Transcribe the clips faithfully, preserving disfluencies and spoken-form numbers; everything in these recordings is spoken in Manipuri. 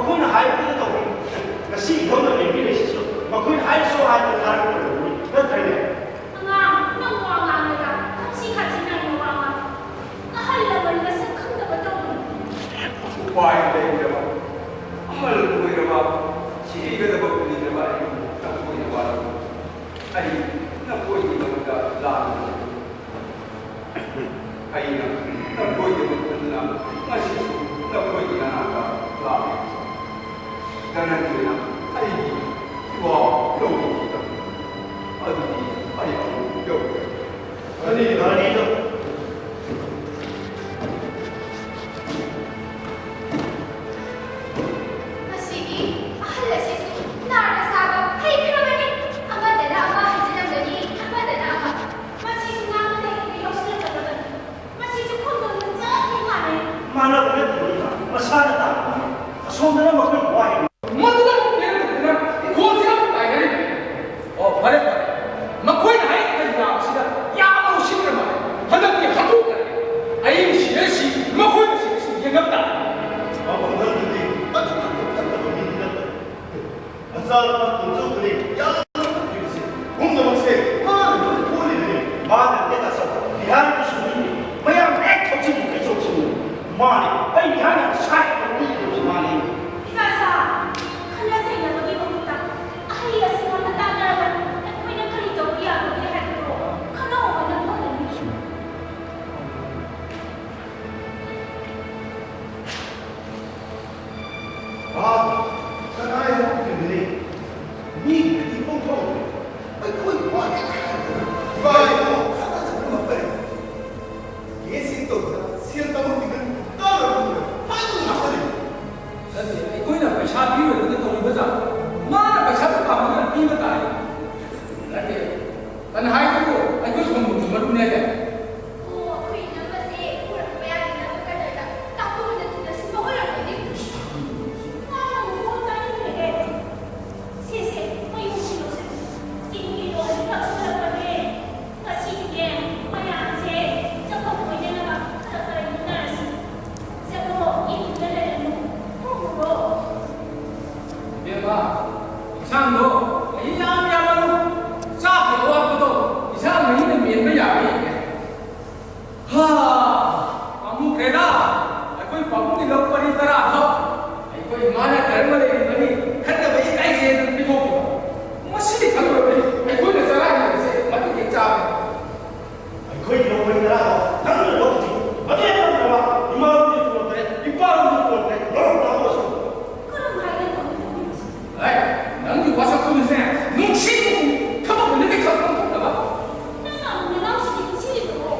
ꯃꯈꯣꯏꯅ ꯍꯥꯏꯕꯗꯨꯗ ꯇꯧꯕꯤꯌꯨ꯫ ꯉꯁꯤ ꯏꯙꯧꯅ ꯂꯦꯡꯕꯤꯔꯤꯁꯤꯁꯨ ꯃꯈꯣꯏꯅ ꯍꯥꯏꯔꯤꯁꯨ ꯍꯥꯏꯗꯅ ꯊꯥꯔꯛꯄ ꯑꯣꯏꯔꯝꯒꯅꯤ, ꯅꯠꯇ꯭ꯔꯅꯦ? ꯑꯉꯥꯡ, ꯅꯪ ꯋꯥ ꯉꯥꯡꯂꯒ ꯊꯛꯁꯤ ꯈꯥꯁꯤ ꯅꯥꯏꯅ ꯋꯥ ꯉꯥꯡ꯫ ꯑꯍꯜ ꯂꯃꯟ ꯃꯁꯛ ꯈꯪꯗꯕ ꯇꯧꯒꯅꯨ꯫ ꯎꯄꯥꯏ ꯂꯩꯇ꯭ꯔꯕ, ꯑꯍꯜ ꯑꯣꯏꯔꯕ, ꯁꯤꯒꯗꯕ ꯀꯨꯏꯗ꯭ꯔꯕ ꯑꯩ ꯅꯈꯣꯏꯅ ꯋꯥꯔꯤ꯫ ꯑꯩ ꯅꯈꯣꯏꯒꯤꯗꯃꯛꯇ ꯂꯥꯟꯕꯅꯤ꯫ ꯑꯩꯅ ꯅꯈꯣꯏꯒꯤ ꯃꯇꯨꯡꯗ ꯉꯁꯤꯁꯨ ꯅꯈꯣꯏꯒꯤ ꯅꯅꯥꯛꯇ ꯂꯥꯛꯂꯤ꯫ ꯙꯅꯟꯖꯌꯅ ꯑꯩꯒꯤ ꯏꯋꯥ ꯂꯧꯕꯤꯈꯤꯕ ꯑꯗꯨꯗꯤ ꯑꯩ ꯑꯃꯨꯛ ꯌꯧꯔꯦ꯫ ꯙꯅꯤ, ꯙꯅꯤꯗ꯫ ꯃꯁꯤꯒꯤ ꯑꯍꯜ ꯑꯁꯤꯁꯨ ꯅꯥꯔ ꯆꯥꯕ ꯍꯩꯈ꯭ꯔꯕꯅꯤ꯫ ꯑꯃꯗꯅ ꯑꯃ ꯍꯥꯏꯖꯤꯜꯂꯝꯒꯅꯤ, ꯑꯃꯗꯅ ꯑꯃ꯫ ꯃꯁꯤꯁꯨ ꯉꯥꯡꯕꯗ ꯍꯦꯛꯇ ꯌꯥꯎꯁꯤꯜꯂꯛꯀꯗꯕꯅꯤ꯫ ꯃꯁꯤꯁꯨ ꯈꯣꯡꯗꯣꯟꯗ ꯆꯞ ꯍꯦꯛ ꯃꯥꯟꯅꯩ꯫ ꯃꯥꯟꯅꯕ ꯅꯠꯇꯕ ꯏꯃꯥ, ꯃꯁꯥꯅ ꯇꯥꯛꯄꯅꯤ꯫ ꯑꯁꯣꯝꯗꯅ ꯃꯈꯣꯏꯒꯤ ꯋꯥꯍꯩ꯫ ꯃꯗꯨꯗ ꯑꯃꯨꯛ ꯄꯦꯔꯛꯇꯗꯅ ꯏꯪꯈꯣꯜꯁꯤꯗ ꯑꯃꯨꯛ ꯇꯥꯏꯅꯔꯤꯕꯅꯤ꯫ ꯑꯣ, ꯐꯔꯦ, ꯐꯔꯦ꯫ ꯃꯈꯣꯏꯅ ꯍꯥꯏꯔꯤꯕ ꯀꯔꯤ ꯅꯥꯕꯁꯤꯗ ꯌꯥꯝꯅ ꯎꯁꯤꯠꯇ꯭ꯔ ꯃꯥꯜꯂꯦ꯫ ꯍꯟꯗꯛꯇꯤ ꯍꯥꯠꯇꯣꯛꯇꯔꯒꯦ꯫ ꯑꯩ ꯁꯤꯔꯁꯤ, ꯃꯈꯣꯏꯅ ꯁꯤꯔꯁꯤ ꯌꯦꯡꯉꯝ ꯇꯥꯔꯦ꯫ ꯃꯃꯜꯗꯨꯗꯤ ꯑꯗꯨꯛ ꯌꯥꯝꯅ ꯐꯠꯇꯕ ꯃꯤꯗꯤ ꯅꯠꯇꯦ꯫ ꯃꯆꯥꯅꯨꯄꯥ ꯇꯣꯝꯆꯧꯕꯅꯤ ꯌꯥꯝꯅ ꯐꯠꯇ꯭ꯔꯤꯕꯁꯦ꯫ ꯄꯨꯝꯅꯃꯛꯁꯦ ꯃꯥꯅ ꯂꯣꯏꯅ ꯊꯣꯛꯍꯜꯂꯤꯕꯅꯤ꯫ ꯃꯥꯅ ꯅꯠꯇꯦ ꯇꯥꯆꯧ, ꯕꯤꯍꯥꯔꯒꯤꯁꯨ ꯃꯤꯅꯤ꯫ ꯃꯌꯥꯝ ꯍꯦꯛ ꯊꯣꯛꯆꯤꯟꯕ ꯀꯩꯆꯧꯁꯤꯕꯨ꯫ ꯃꯥꯅꯤ, ꯑꯩ ꯕꯤꯍꯥꯔ ꯌꯥꯝ ꯁꯥꯏ ꯍꯥꯏꯕ ꯃꯤꯗꯨꯁꯨ ꯃꯥꯅꯤ꯫ ꯏꯆꯥꯁꯥ, ꯈꯟꯅ ꯆꯩꯅꯕꯒꯤ ꯃꯍꯨꯠꯇ ꯑꯍꯩ ꯑꯁꯤꯡ ꯑꯃ ꯇꯥꯟꯅꯔꯒ ꯑꯩꯈꯣꯏꯅ ꯀꯔꯤ ꯇꯧꯕ ꯌꯥꯕꯒꯦ ꯍꯥꯏꯕꯗꯨ ꯈꯟꯅꯍꯧꯕꯅ ꯐꯒꯅꯤ꯫ ꯚꯥꯕ ꯀꯅꯥ ꯌꯥꯎꯗ꯭ꯔꯤꯕꯅꯤ? ꯃꯤꯒꯤꯗꯤ ꯄꯣꯛꯊꯣꯛ ꯑꯩꯈꯣꯏ ꯋꯥ ꯍꯦꯛ ꯍꯥꯏꯕꯗ ꯏꯕꯥ ꯏꯄꯨ ꯈꯠꯅ ꯏꯟꯁꯥꯡꯗꯣ ꯃꯍꯤ ꯌꯥꯝ ꯌꯥꯝꯃꯜꯂꯨ꯫ ꯆꯥꯛꯀꯤ ꯑꯋꯥꯠꯄꯗꯣ ꯏꯟꯁꯥꯡ ꯃꯍꯤꯅ ꯃꯦꯟꯕ ꯌꯥꯕ ꯌꯦꯡꯒꯦ꯫ ꯍꯥ, ꯄꯥꯝꯃꯨꯈ꯭ꯔꯦꯗ꯫ ꯑꯩꯈꯣꯏ ꯄꯥꯕꯨꯡꯒꯤ ꯂꯧ ꯄꯔꯤ ꯇꯔꯥꯗꯣ ꯑꯩꯈꯣꯏ ꯏꯃꯥꯅ ꯙꯔꯃ ꯂꯩꯔꯤꯕꯅꯤ ꯈꯟꯗꯕ ꯏꯀꯥꯏꯖꯩ ꯑꯗꯨꯝ ꯄꯤꯊꯣꯛꯈꯤꯕ꯫ ꯃꯁꯤꯗꯤ ꯈꯜꯂꯨꯔꯕꯅꯤ ꯑꯩꯈꯣꯏꯅ ꯆꯔꯥ ꯍꯦꯟꯕꯁꯦ ꯃꯇꯤꯛ ꯍꯦꯛ ꯆꯥꯕꯅꯤ꯫ ꯑꯩꯈꯣꯏꯒꯤ ꯂꯧ ꯄꯔꯤ ꯇꯔꯥꯗꯣ ꯅꯪꯅ ꯂꯧꯈꯤ꯫ ꯃꯇꯦꯡ ꯄꯥꯡꯅꯕ ꯏꯃꯥꯔꯣꯝꯗꯤ ꯄꯨꯔꯛꯇ꯭ꯔꯦ, ꯏꯄꯥꯔꯣꯝꯗꯤ ꯄꯨꯔꯛꯇ꯭ꯔꯦ, ꯂꯧꯔꯝ ꯂꯥꯛꯑꯣ꯫ ꯀꯔꯝꯍꯥꯏꯅ ꯇꯧꯒꯗꯧꯔꯤꯕꯁꯤꯕꯨ? ꯑꯦ, ꯅꯪꯒꯤ ꯋꯥꯁꯛꯇꯨꯅꯁꯦ ꯅꯨꯡꯁꯤꯠ ꯊꯕꯛ ꯑꯃꯗꯤ ꯈꯪ ꯄꯥꯡꯊꯣꯛꯇꯕ꯫ ꯅꯪꯅ ꯑꯃꯨꯛ ꯅꯅꯥꯎꯁꯤꯡꯗ ꯏꯟꯁꯤꯜꯂꯤꯕ꯭ꯔꯣ?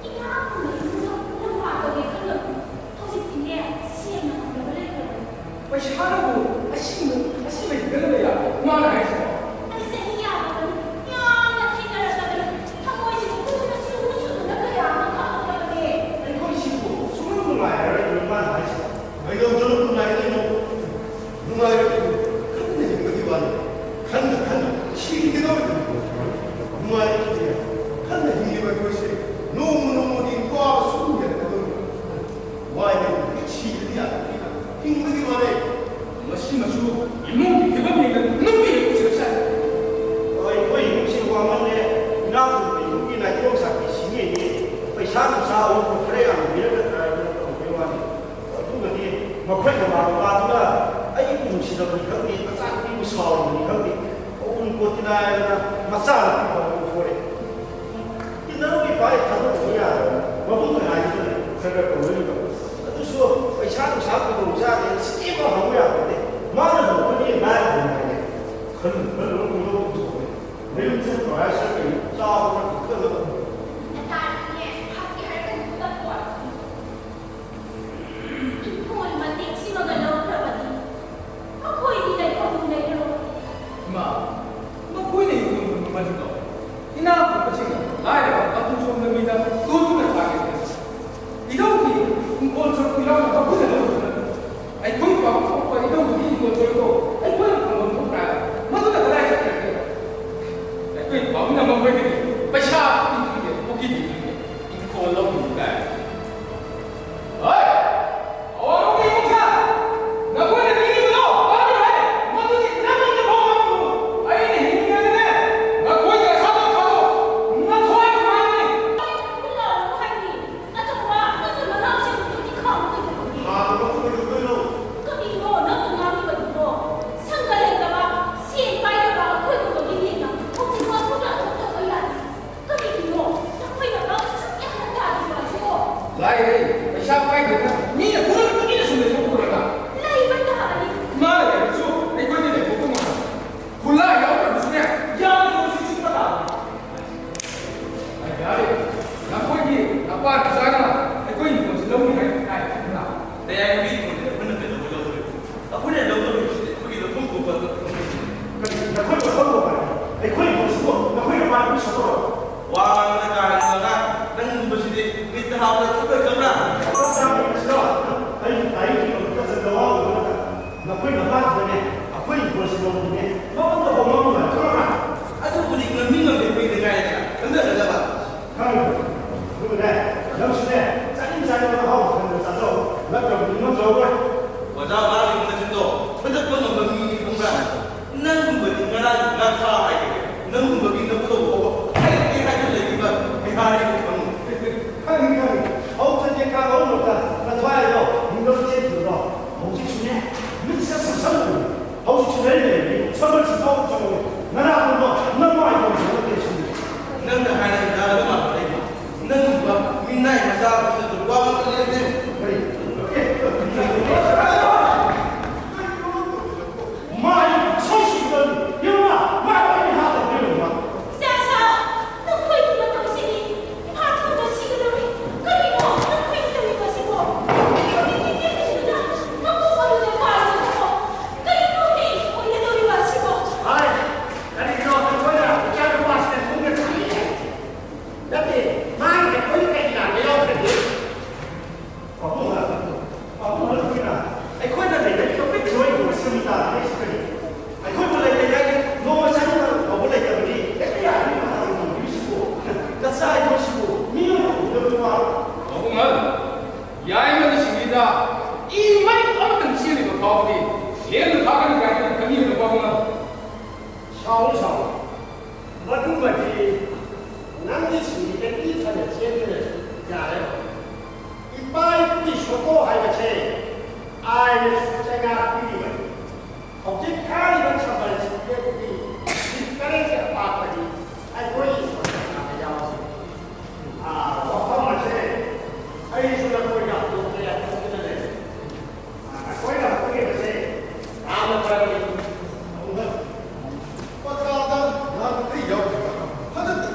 ꯏꯅꯥꯛ ꯈꯨꯟꯕ ꯏꯃꯨꯡꯗ ꯅꯪ ꯂꯥꯛꯄꯒꯦ ꯈꯜꯂꯝꯃꯤ꯫ ꯍꯧꯖꯤꯛꯇꯤꯅꯦ, ꯁꯦꯝꯅ ꯉꯝꯗꯕ ꯂꯩꯇ꯭ꯔꯕꯅꯤ꯫ ꯄꯩꯁꯥꯅꯕꯨ ꯑꯁꯤꯕ, ꯑꯁꯤꯕ ꯍꯦꯟꯒꯠꯂꯕ ꯌꯥꯕ ꯃꯥꯅ ꯍꯥꯏꯁꯤꯕꯣ? ꯑꯩ ꯆꯍꯤ ꯌꯥꯝꯃꯕꯅꯤ, ꯌꯥꯝꯅ ꯊꯦꯡꯅꯔꯛꯂꯕꯅꯤ꯫ ꯊꯃꯣꯏꯁꯤꯁꯨ ꯊꯨꯅ ꯁꯨꯔꯨ ꯁꯨꯔꯨꯅ ꯀꯌꯥ ꯑꯃ ꯀꯥꯞꯂꯛꯂꯕꯅꯦ꯫ ꯑꯩꯈꯣꯏꯁꯤꯕꯨ ꯁꯨꯡꯅꯨꯡ ꯅꯨꯡꯉꯥꯏꯔꯔꯣꯏ ꯃꯥꯅ ꯍꯥꯏꯁꯤꯕꯣ? ꯀꯩꯗꯧꯗꯅ ꯅꯨꯡꯉꯥꯏꯗꯣꯏꯅꯣ? ꯅꯨꯡꯉꯥꯏꯔꯣꯏꯗꯣꯏꯅꯣ? ꯈꯟꯅ ꯍꯤꯡꯕꯒꯤ ꯋꯥꯅꯤ꯫ ꯈꯟꯅ ꯈꯟꯅ ꯁꯤꯈꯤꯒꯗꯧꯔꯤꯕꯅꯤ꯫ ꯅꯨꯡꯉꯥꯏꯔꯣꯏꯗꯣꯏꯅꯦ꯫ ꯈꯟꯅ ꯍꯤꯡꯂꯤꯕ ꯑꯩꯈꯣꯏꯁꯦ ꯅꯣꯡꯃ ꯅꯣꯡꯃꯒꯤ ꯋꯥꯕ ꯁꯨꯝ ꯍꯦꯟꯒꯠꯀꯗꯧꯔꯤꯕꯅꯤ꯫ ꯋꯥꯏ ꯍꯥꯏꯕꯗꯤ ꯁꯤꯕꯗꯤ ꯌꯥꯗꯕꯅꯤꯅ ꯍꯤꯡꯕꯒꯤ ꯋꯥꯔꯦ꯫ ꯃꯁꯤꯃꯁꯨ ꯏꯃꯨꯡꯒꯤ ꯐꯤꯕꯝ ꯌꯦꯡꯗꯅ ꯅꯨꯄꯤ ꯍꯦꯛ ꯄꯨꯁꯤꯜꯂꯛ ꯁꯥꯏ꯫ ꯍꯣꯏ, ꯑꯩꯈꯣꯏ ꯏꯃꯨꯡꯁꯤ ꯋꯥꯃꯜꯂꯦ꯫ ꯏꯅꯥꯛ ꯈꯨꯟꯕ ꯏꯃꯨꯡꯒꯤ ꯅꯥꯏꯇꯣꯝ ꯁꯥꯈꯤ ꯁꯤꯅꯦꯅꯦ꯫ ꯄꯩꯁꯥ ꯅꯨꯡꯁꯥ ꯑꯎꯟꯄꯣꯠ ꯈꯔ ꯌꯥꯝꯅ ꯄꯤꯔꯒ ꯇꯧꯕꯒꯤ ꯋꯥꯅꯤ꯫ ꯑꯗꯨꯒꯗꯤ ꯃꯈꯣꯏ ꯃꯃꯥ ꯃꯄꯥꯗꯨꯅ ꯑꯩꯕꯨ ꯅꯨꯡꯁꯤꯅꯕꯅꯤ ꯈꯪꯗꯦ, ꯃꯆꯥꯅꯨꯄꯤꯕꯨ ꯁꯥꯎꯔꯤꯕꯅꯤ ꯈꯪꯗꯦ, ꯑꯎꯟꯄꯣꯠꯇꯤ ꯂꯥꯏꯔꯗꯅ ꯃꯆꯥꯅꯨꯄꯤ ꯐꯥꯎꯕ ꯄꯣꯔꯦ꯫ ꯇꯤꯟꯅꯔꯨꯕ ꯏꯄꯥ ꯊꯥꯗꯣꯛꯄ ꯌꯥꯗꯕ ꯃꯕꯨꯡ ꯍꯥꯏꯗꯨꯅ ꯈꯔ ꯈꯔ ꯀꯧꯅꯔꯤꯕ꯫ ꯑꯗꯨꯁꯨ ꯄꯩꯁꯥ ꯅꯨꯡꯁꯥ ꯈꯨꯗꯣꯡ ꯆꯥꯗꯦ, ꯁꯤꯀꯤ ꯑꯃ ꯍꯪꯕ ꯌꯥꯄꯣꯠꯇꯦ꯫ ꯃꯥꯅ ꯂꯧꯒꯅꯤ ꯂꯥꯏꯔꯕꯅꯤ ꯍꯥꯏꯔꯦ꯫ ꯈꯜꯂꯨ ꯈꯜꯂꯨꯔ ꯄꯨꯡꯅꯣꯛ ꯅꯣꯛꯑꯦ꯫ ꯃꯌꯨꯝ ꯆꯠꯈ꯭ꯔꯣ ꯍꯥꯏꯔꯁꯨ ꯀꯩꯅꯣ ꯆꯥꯕ ꯊꯛꯄ ꯈꯔ ꯈꯔ ꯅꯇꯥꯔꯤꯅꯦ, ꯍꯥꯠꯀꯦ ꯍꯥꯏꯔꯒ ꯅꯨꯄꯥ ꯄꯣꯔꯛꯀꯅꯤ꯫ ꯏꯪꯈꯣꯜ ꯃꯇꯦꯛꯁꯤꯃꯒ ꯂꯧꯈ꯭ꯔꯕꯗꯤ ꯃꯈꯣꯏꯗꯤ ꯂꯩꯐꯝ ꯂꯩꯔꯔꯣꯏ꯫ ꯏꯃꯥ, ꯃꯈꯣꯏꯅ ꯏꯪꯈꯣꯜ ꯃꯇꯦꯛ ꯏꯅꯥꯛ ꯈꯨꯟꯕꯁꯤꯡꯅ ꯂꯥꯏꯔꯕ ꯃꯇꯨ ꯁꯣꯝꯗ ꯃꯤꯗ ꯇꯣꯠꯇꯨꯅ ꯊꯥꯈꯤꯕꯅꯤ꯫ ꯏꯙꯧꯒꯤ ꯏꯪꯈꯣꯜ ꯁꯔꯨꯛ ꯌꯥꯎꯅ ꯃꯈꯣꯏꯅ ꯂꯧꯈꯤꯕ ꯅꯠꯇꯦ꯫ ꯑꯩꯈꯣꯏ ꯄꯥꯕꯨꯡ ꯊꯣꯛꯄ ꯏꯙꯧꯒꯤ ꯏꯪꯈꯣꯜ ꯁꯔꯨꯛꯇꯣ ꯑꯩꯈꯣꯏꯅ ꯐꯪꯐꯝ ꯊꯣꯛꯇ꯭ꯔꯥ? ꯃꯗꯨꯅ ꯀꯗꯥꯏ ꯆꯠꯈ꯭ꯔꯒꯦ? ꯑꯩꯈꯣꯏ ꯄꯥꯕꯨꯡꯅ ꯃꯈꯣꯏꯗꯒꯤ ꯄꯩꯁꯥ ꯋꯥ ꯉꯥꯡꯕꯗ ꯀꯥ ꯍꯦꯟꯅ ꯉꯥꯡ-, ꯅꯪꯒꯨꯝꯕꯁꯤꯗꯤ ꯃꯤꯠꯇ ꯍꯥꯞꯄꯗ ꯊꯨꯞꯄꯣꯏ ꯈꯪꯕ꯭ꯔꯥ? ꯅꯈꯣꯏ ꯅꯄꯥꯁꯤꯅꯅꯦ, ꯑꯩꯈꯣꯏ ꯏꯪꯈꯣꯜꯁꯤ ꯂꯧꯕꯅꯦ, ꯃꯉꯣꯟꯗ ꯍꯣꯡꯉꯝꯃꯣꯏ ꯈꯪꯕ꯭ꯔꯥ? ꯑꯗꯨꯕꯨꯗꯤ ꯉꯝꯃꯤ ꯉꯝꯗꯦ ꯀꯨꯏꯗ ꯉꯥꯏꯔꯦ ꯈꯟꯊꯅꯗꯕ꯫ ꯈꯪꯉꯦ꯫ ꯑꯗꯨꯒꯅꯦ, ꯅꯪꯁꯨꯅꯦ, ꯆꯥꯅꯤꯡ ꯆꯥꯅꯤꯡꯕ ꯑꯍꯥꯎꯕ ꯈꯟꯗꯅ ꯆꯥꯖꯧ, ꯅꯠꯇ꯭ꯔꯕꯗꯤ ꯉꯝꯖꯔꯔꯣꯏ꯫ ꯑꯣꯖꯥ ꯃꯥꯒꯤ ꯃꯆꯤꯟꯗꯣ ꯐꯨꯗꯠꯄ ꯉꯝꯕ ꯃꯤꯅꯤ ꯈꯪꯕ꯭ꯔꯥ? ꯅꯪꯒꯨꯝꯕꯗꯤ ꯉꯔꯥꯡ ꯉꯥꯈꯥ ꯍꯥꯏꯒꯦ, ꯅꯪꯒꯨꯝꯕꯒꯤ ꯅꯕꯨꯛꯇꯣ ꯐꯥꯎꯕ ꯍꯩꯇꯦ ꯍꯥꯏꯗꯨꯅ ꯂꯩꯔꯤꯕ ꯕꯤꯍꯥꯔꯤꯕꯨ ꯈꯪꯉꯨ꯫ ꯈꯪꯉꯤ, ꯈꯪꯉꯤ꯫ ꯍꯧꯖꯤꯛꯇꯤ ꯈꯥ ꯍꯧꯔꯛꯇ ꯅꯊ꯭ꯋꯥꯏꯗꯣ ꯃꯤꯡꯗꯣ ꯆꯦꯟꯈꯤꯕꯗꯣ꯫ ꯍꯧꯖꯤꯛꯁꯨꯅꯦ, ꯃꯤꯠꯁꯦ ꯁꯨꯡꯁꯪ ꯎꯔꯣꯏ꯫ ꯍꯧꯖꯤꯛꯁꯨ ꯂꯩ ꯂꯩꯔꯗꯤ ꯁꯝꯕꯜꯁꯤ ꯐꯥꯎꯕ ꯆꯪꯉꯣꯏ꯫ ꯅꯅꯥ ꯄꯨꯝꯕ ꯅꯃꯥꯏꯗꯣ ꯎꯔꯣꯏ ꯁꯤꯅꯤ꯫ ꯅꯪꯅ ꯍꯥꯏꯔꯤꯕ ꯑꯗꯨ ꯃꯥꯟꯅꯩ꯫ ꯅꯪꯒꯨꯝꯕ ꯃꯤꯅꯥꯏ ꯃꯆꯥ ꯑꯃꯗ ꯋꯥ ꯉꯥꯡꯕ ꯂꯦꯞꯇꯦ꯫ ꯀꯔꯤ? ꯃꯥꯏ ꯁꯣꯏꯁꯤꯡꯗꯣ ꯌꯦꯡꯉꯨꯅ, ꯃꯥ ꯂꯣꯏꯅ ꯍꯥꯞꯄ ꯌꯦꯡꯉꯨꯅ꯫ ꯏꯆꯥꯁꯥ, ꯅꯈꯣꯏꯒꯤ ꯃꯇꯧꯁꯤꯗꯤ ꯏꯃꯥ ꯊꯣꯡꯕ ꯁꯤꯒꯗꯧꯔꯦ꯫ ꯀꯔꯤꯅꯣ ꯅꯈꯣꯏꯅ ꯇꯧꯔꯤꯕꯁꯤꯕꯣ? ꯍꯧꯖꯤꯛꯇꯤ ꯆꯦꯜꯂꯤꯗꯨꯅ ꯃꯀꯣꯛ ꯑꯗꯨꯗ ꯄꯥꯜꯂꯒꯀꯣ꯫ ꯀꯔꯤꯅꯣꯅꯦ ꯑꯣꯏꯒꯗꯧꯔꯤꯕ ꯑꯁꯤꯕꯣ? ꯍꯥꯏ, ꯀꯔꯤꯒꯤꯅꯣ ꯅꯈꯣꯏꯅ ꯏꯆꯥꯅꯨꯄꯥꯁꯤꯗ ꯃꯨꯟꯅ ꯊꯝꯂꯤ ꯍꯥꯏꯔꯤꯁꯦ? ꯅꯠꯇꯦ, ꯃꯥꯒꯤ ꯑꯩꯈꯣꯏꯅ ꯀꯔꯤ ꯂꯥꯟꯕ ꯌꯥꯎꯈ꯭ꯔꯒꯦ? ꯄꯥꯕꯨꯡ ꯍꯥꯏꯔꯛꯄꯗꯣ, ꯄꯥꯕꯨꯡ ꯍꯥꯏꯔꯛꯄꯅ ꯑꯩꯈꯣꯏꯅ ꯂꯩꯔꯤꯕ ꯄꯤꯛ ꯂꯣꯏ ꯃꯁꯤꯡ ꯇꯥꯔꯦ ꯁꯤꯗꯅꯤ꯫ ꯑꯩꯈꯣꯏꯕꯨ ꯂꯩꯇꯦ ꯍꯥꯏꯔꯦ, ꯅꯣꯡꯃ ꯆꯥꯅꯤꯡꯕ ꯐꯥꯎꯕ ꯂꯩꯇꯕꯅꯤ꯫ ꯍꯦꯛꯇ ꯌꯥꯔꯦ, ꯃꯇꯥꯒꯤ ꯅꯨꯄꯤꯁꯤꯕꯨ, ꯅꯆꯥ ꯑꯩꯈꯣꯏꯁꯤꯕꯨ ꯃꯤ ꯑꯃ ꯎꯗꯕ ꯋꯥ꯫ ꯄꯥꯕꯨꯡ ꯑꯍꯜ, ꯌꯥꯏꯃꯅ ꯁꯤꯡꯂꯤꯗ ꯏ ꯃꯩ ꯑꯃꯇꯪ ꯆꯦꯜꯂꯤꯕ ꯐꯥꯎꯕꯗꯤ ꯂꯦꯝꯅ ꯊꯥꯒꯅꯤ ꯀꯥꯏꯅ ꯈꯟꯕꯤꯒꯅꯨ ꯄꯥꯕꯨꯡ ꯑꯍꯜ꯫ ꯁꯥꯎ ꯁꯥꯎ꯫ ꯃꯗꯨꯃꯗꯤ ꯅꯪꯒꯤ ꯁꯤꯡꯂꯤꯗꯒꯤ ꯐꯅ ꯆꯦꯟꯗꯨꯅꯁꯨ ꯌꯥꯔꯦ꯫ ꯏꯄꯥ ꯏꯄꯨꯒꯤ ꯁꯣꯇꯣ ꯍꯥꯏꯕꯁꯦ ꯑꯥꯏꯅꯁꯨ ꯆꯩꯉꯥꯛ ꯄꯤꯔꯤꯕꯅꯤ꯫ ꯍꯧꯖꯤꯛ ꯊꯥꯔꯤꯕ ꯁꯝꯕꯜꯁꯤꯡꯗꯤ ꯐꯤꯠ ꯇꯔꯦꯠꯀꯤ ꯑꯄꯥꯛꯄꯅꯤ꯫ ꯑꯩꯈꯣꯏ ꯏꯁꯣꯔꯅ ꯌꯥꯎꯁꯤ꯫ ꯑꯥ, ꯋꯥꯐꯝ ꯑꯁꯦ ꯑꯩꯁꯨ ꯅꯈꯣꯏꯗ ꯍꯧꯗꯣꯛꯄ ꯌꯥꯏ ꯈꯟꯗꯨꯅ ꯂꯩ꯫ ꯑꯩꯈꯣꯏꯅ ꯍꯧꯒꯠꯂꯤꯕꯁꯦ ꯌꯥꯝꯅ ꯐꯔꯕꯅꯤ꯫ ꯄꯇꯥꯗ ꯂꯥꯟ ꯀꯔꯤ ꯌꯥꯎꯗꯕ? ꯍꯟꯗꯛꯇ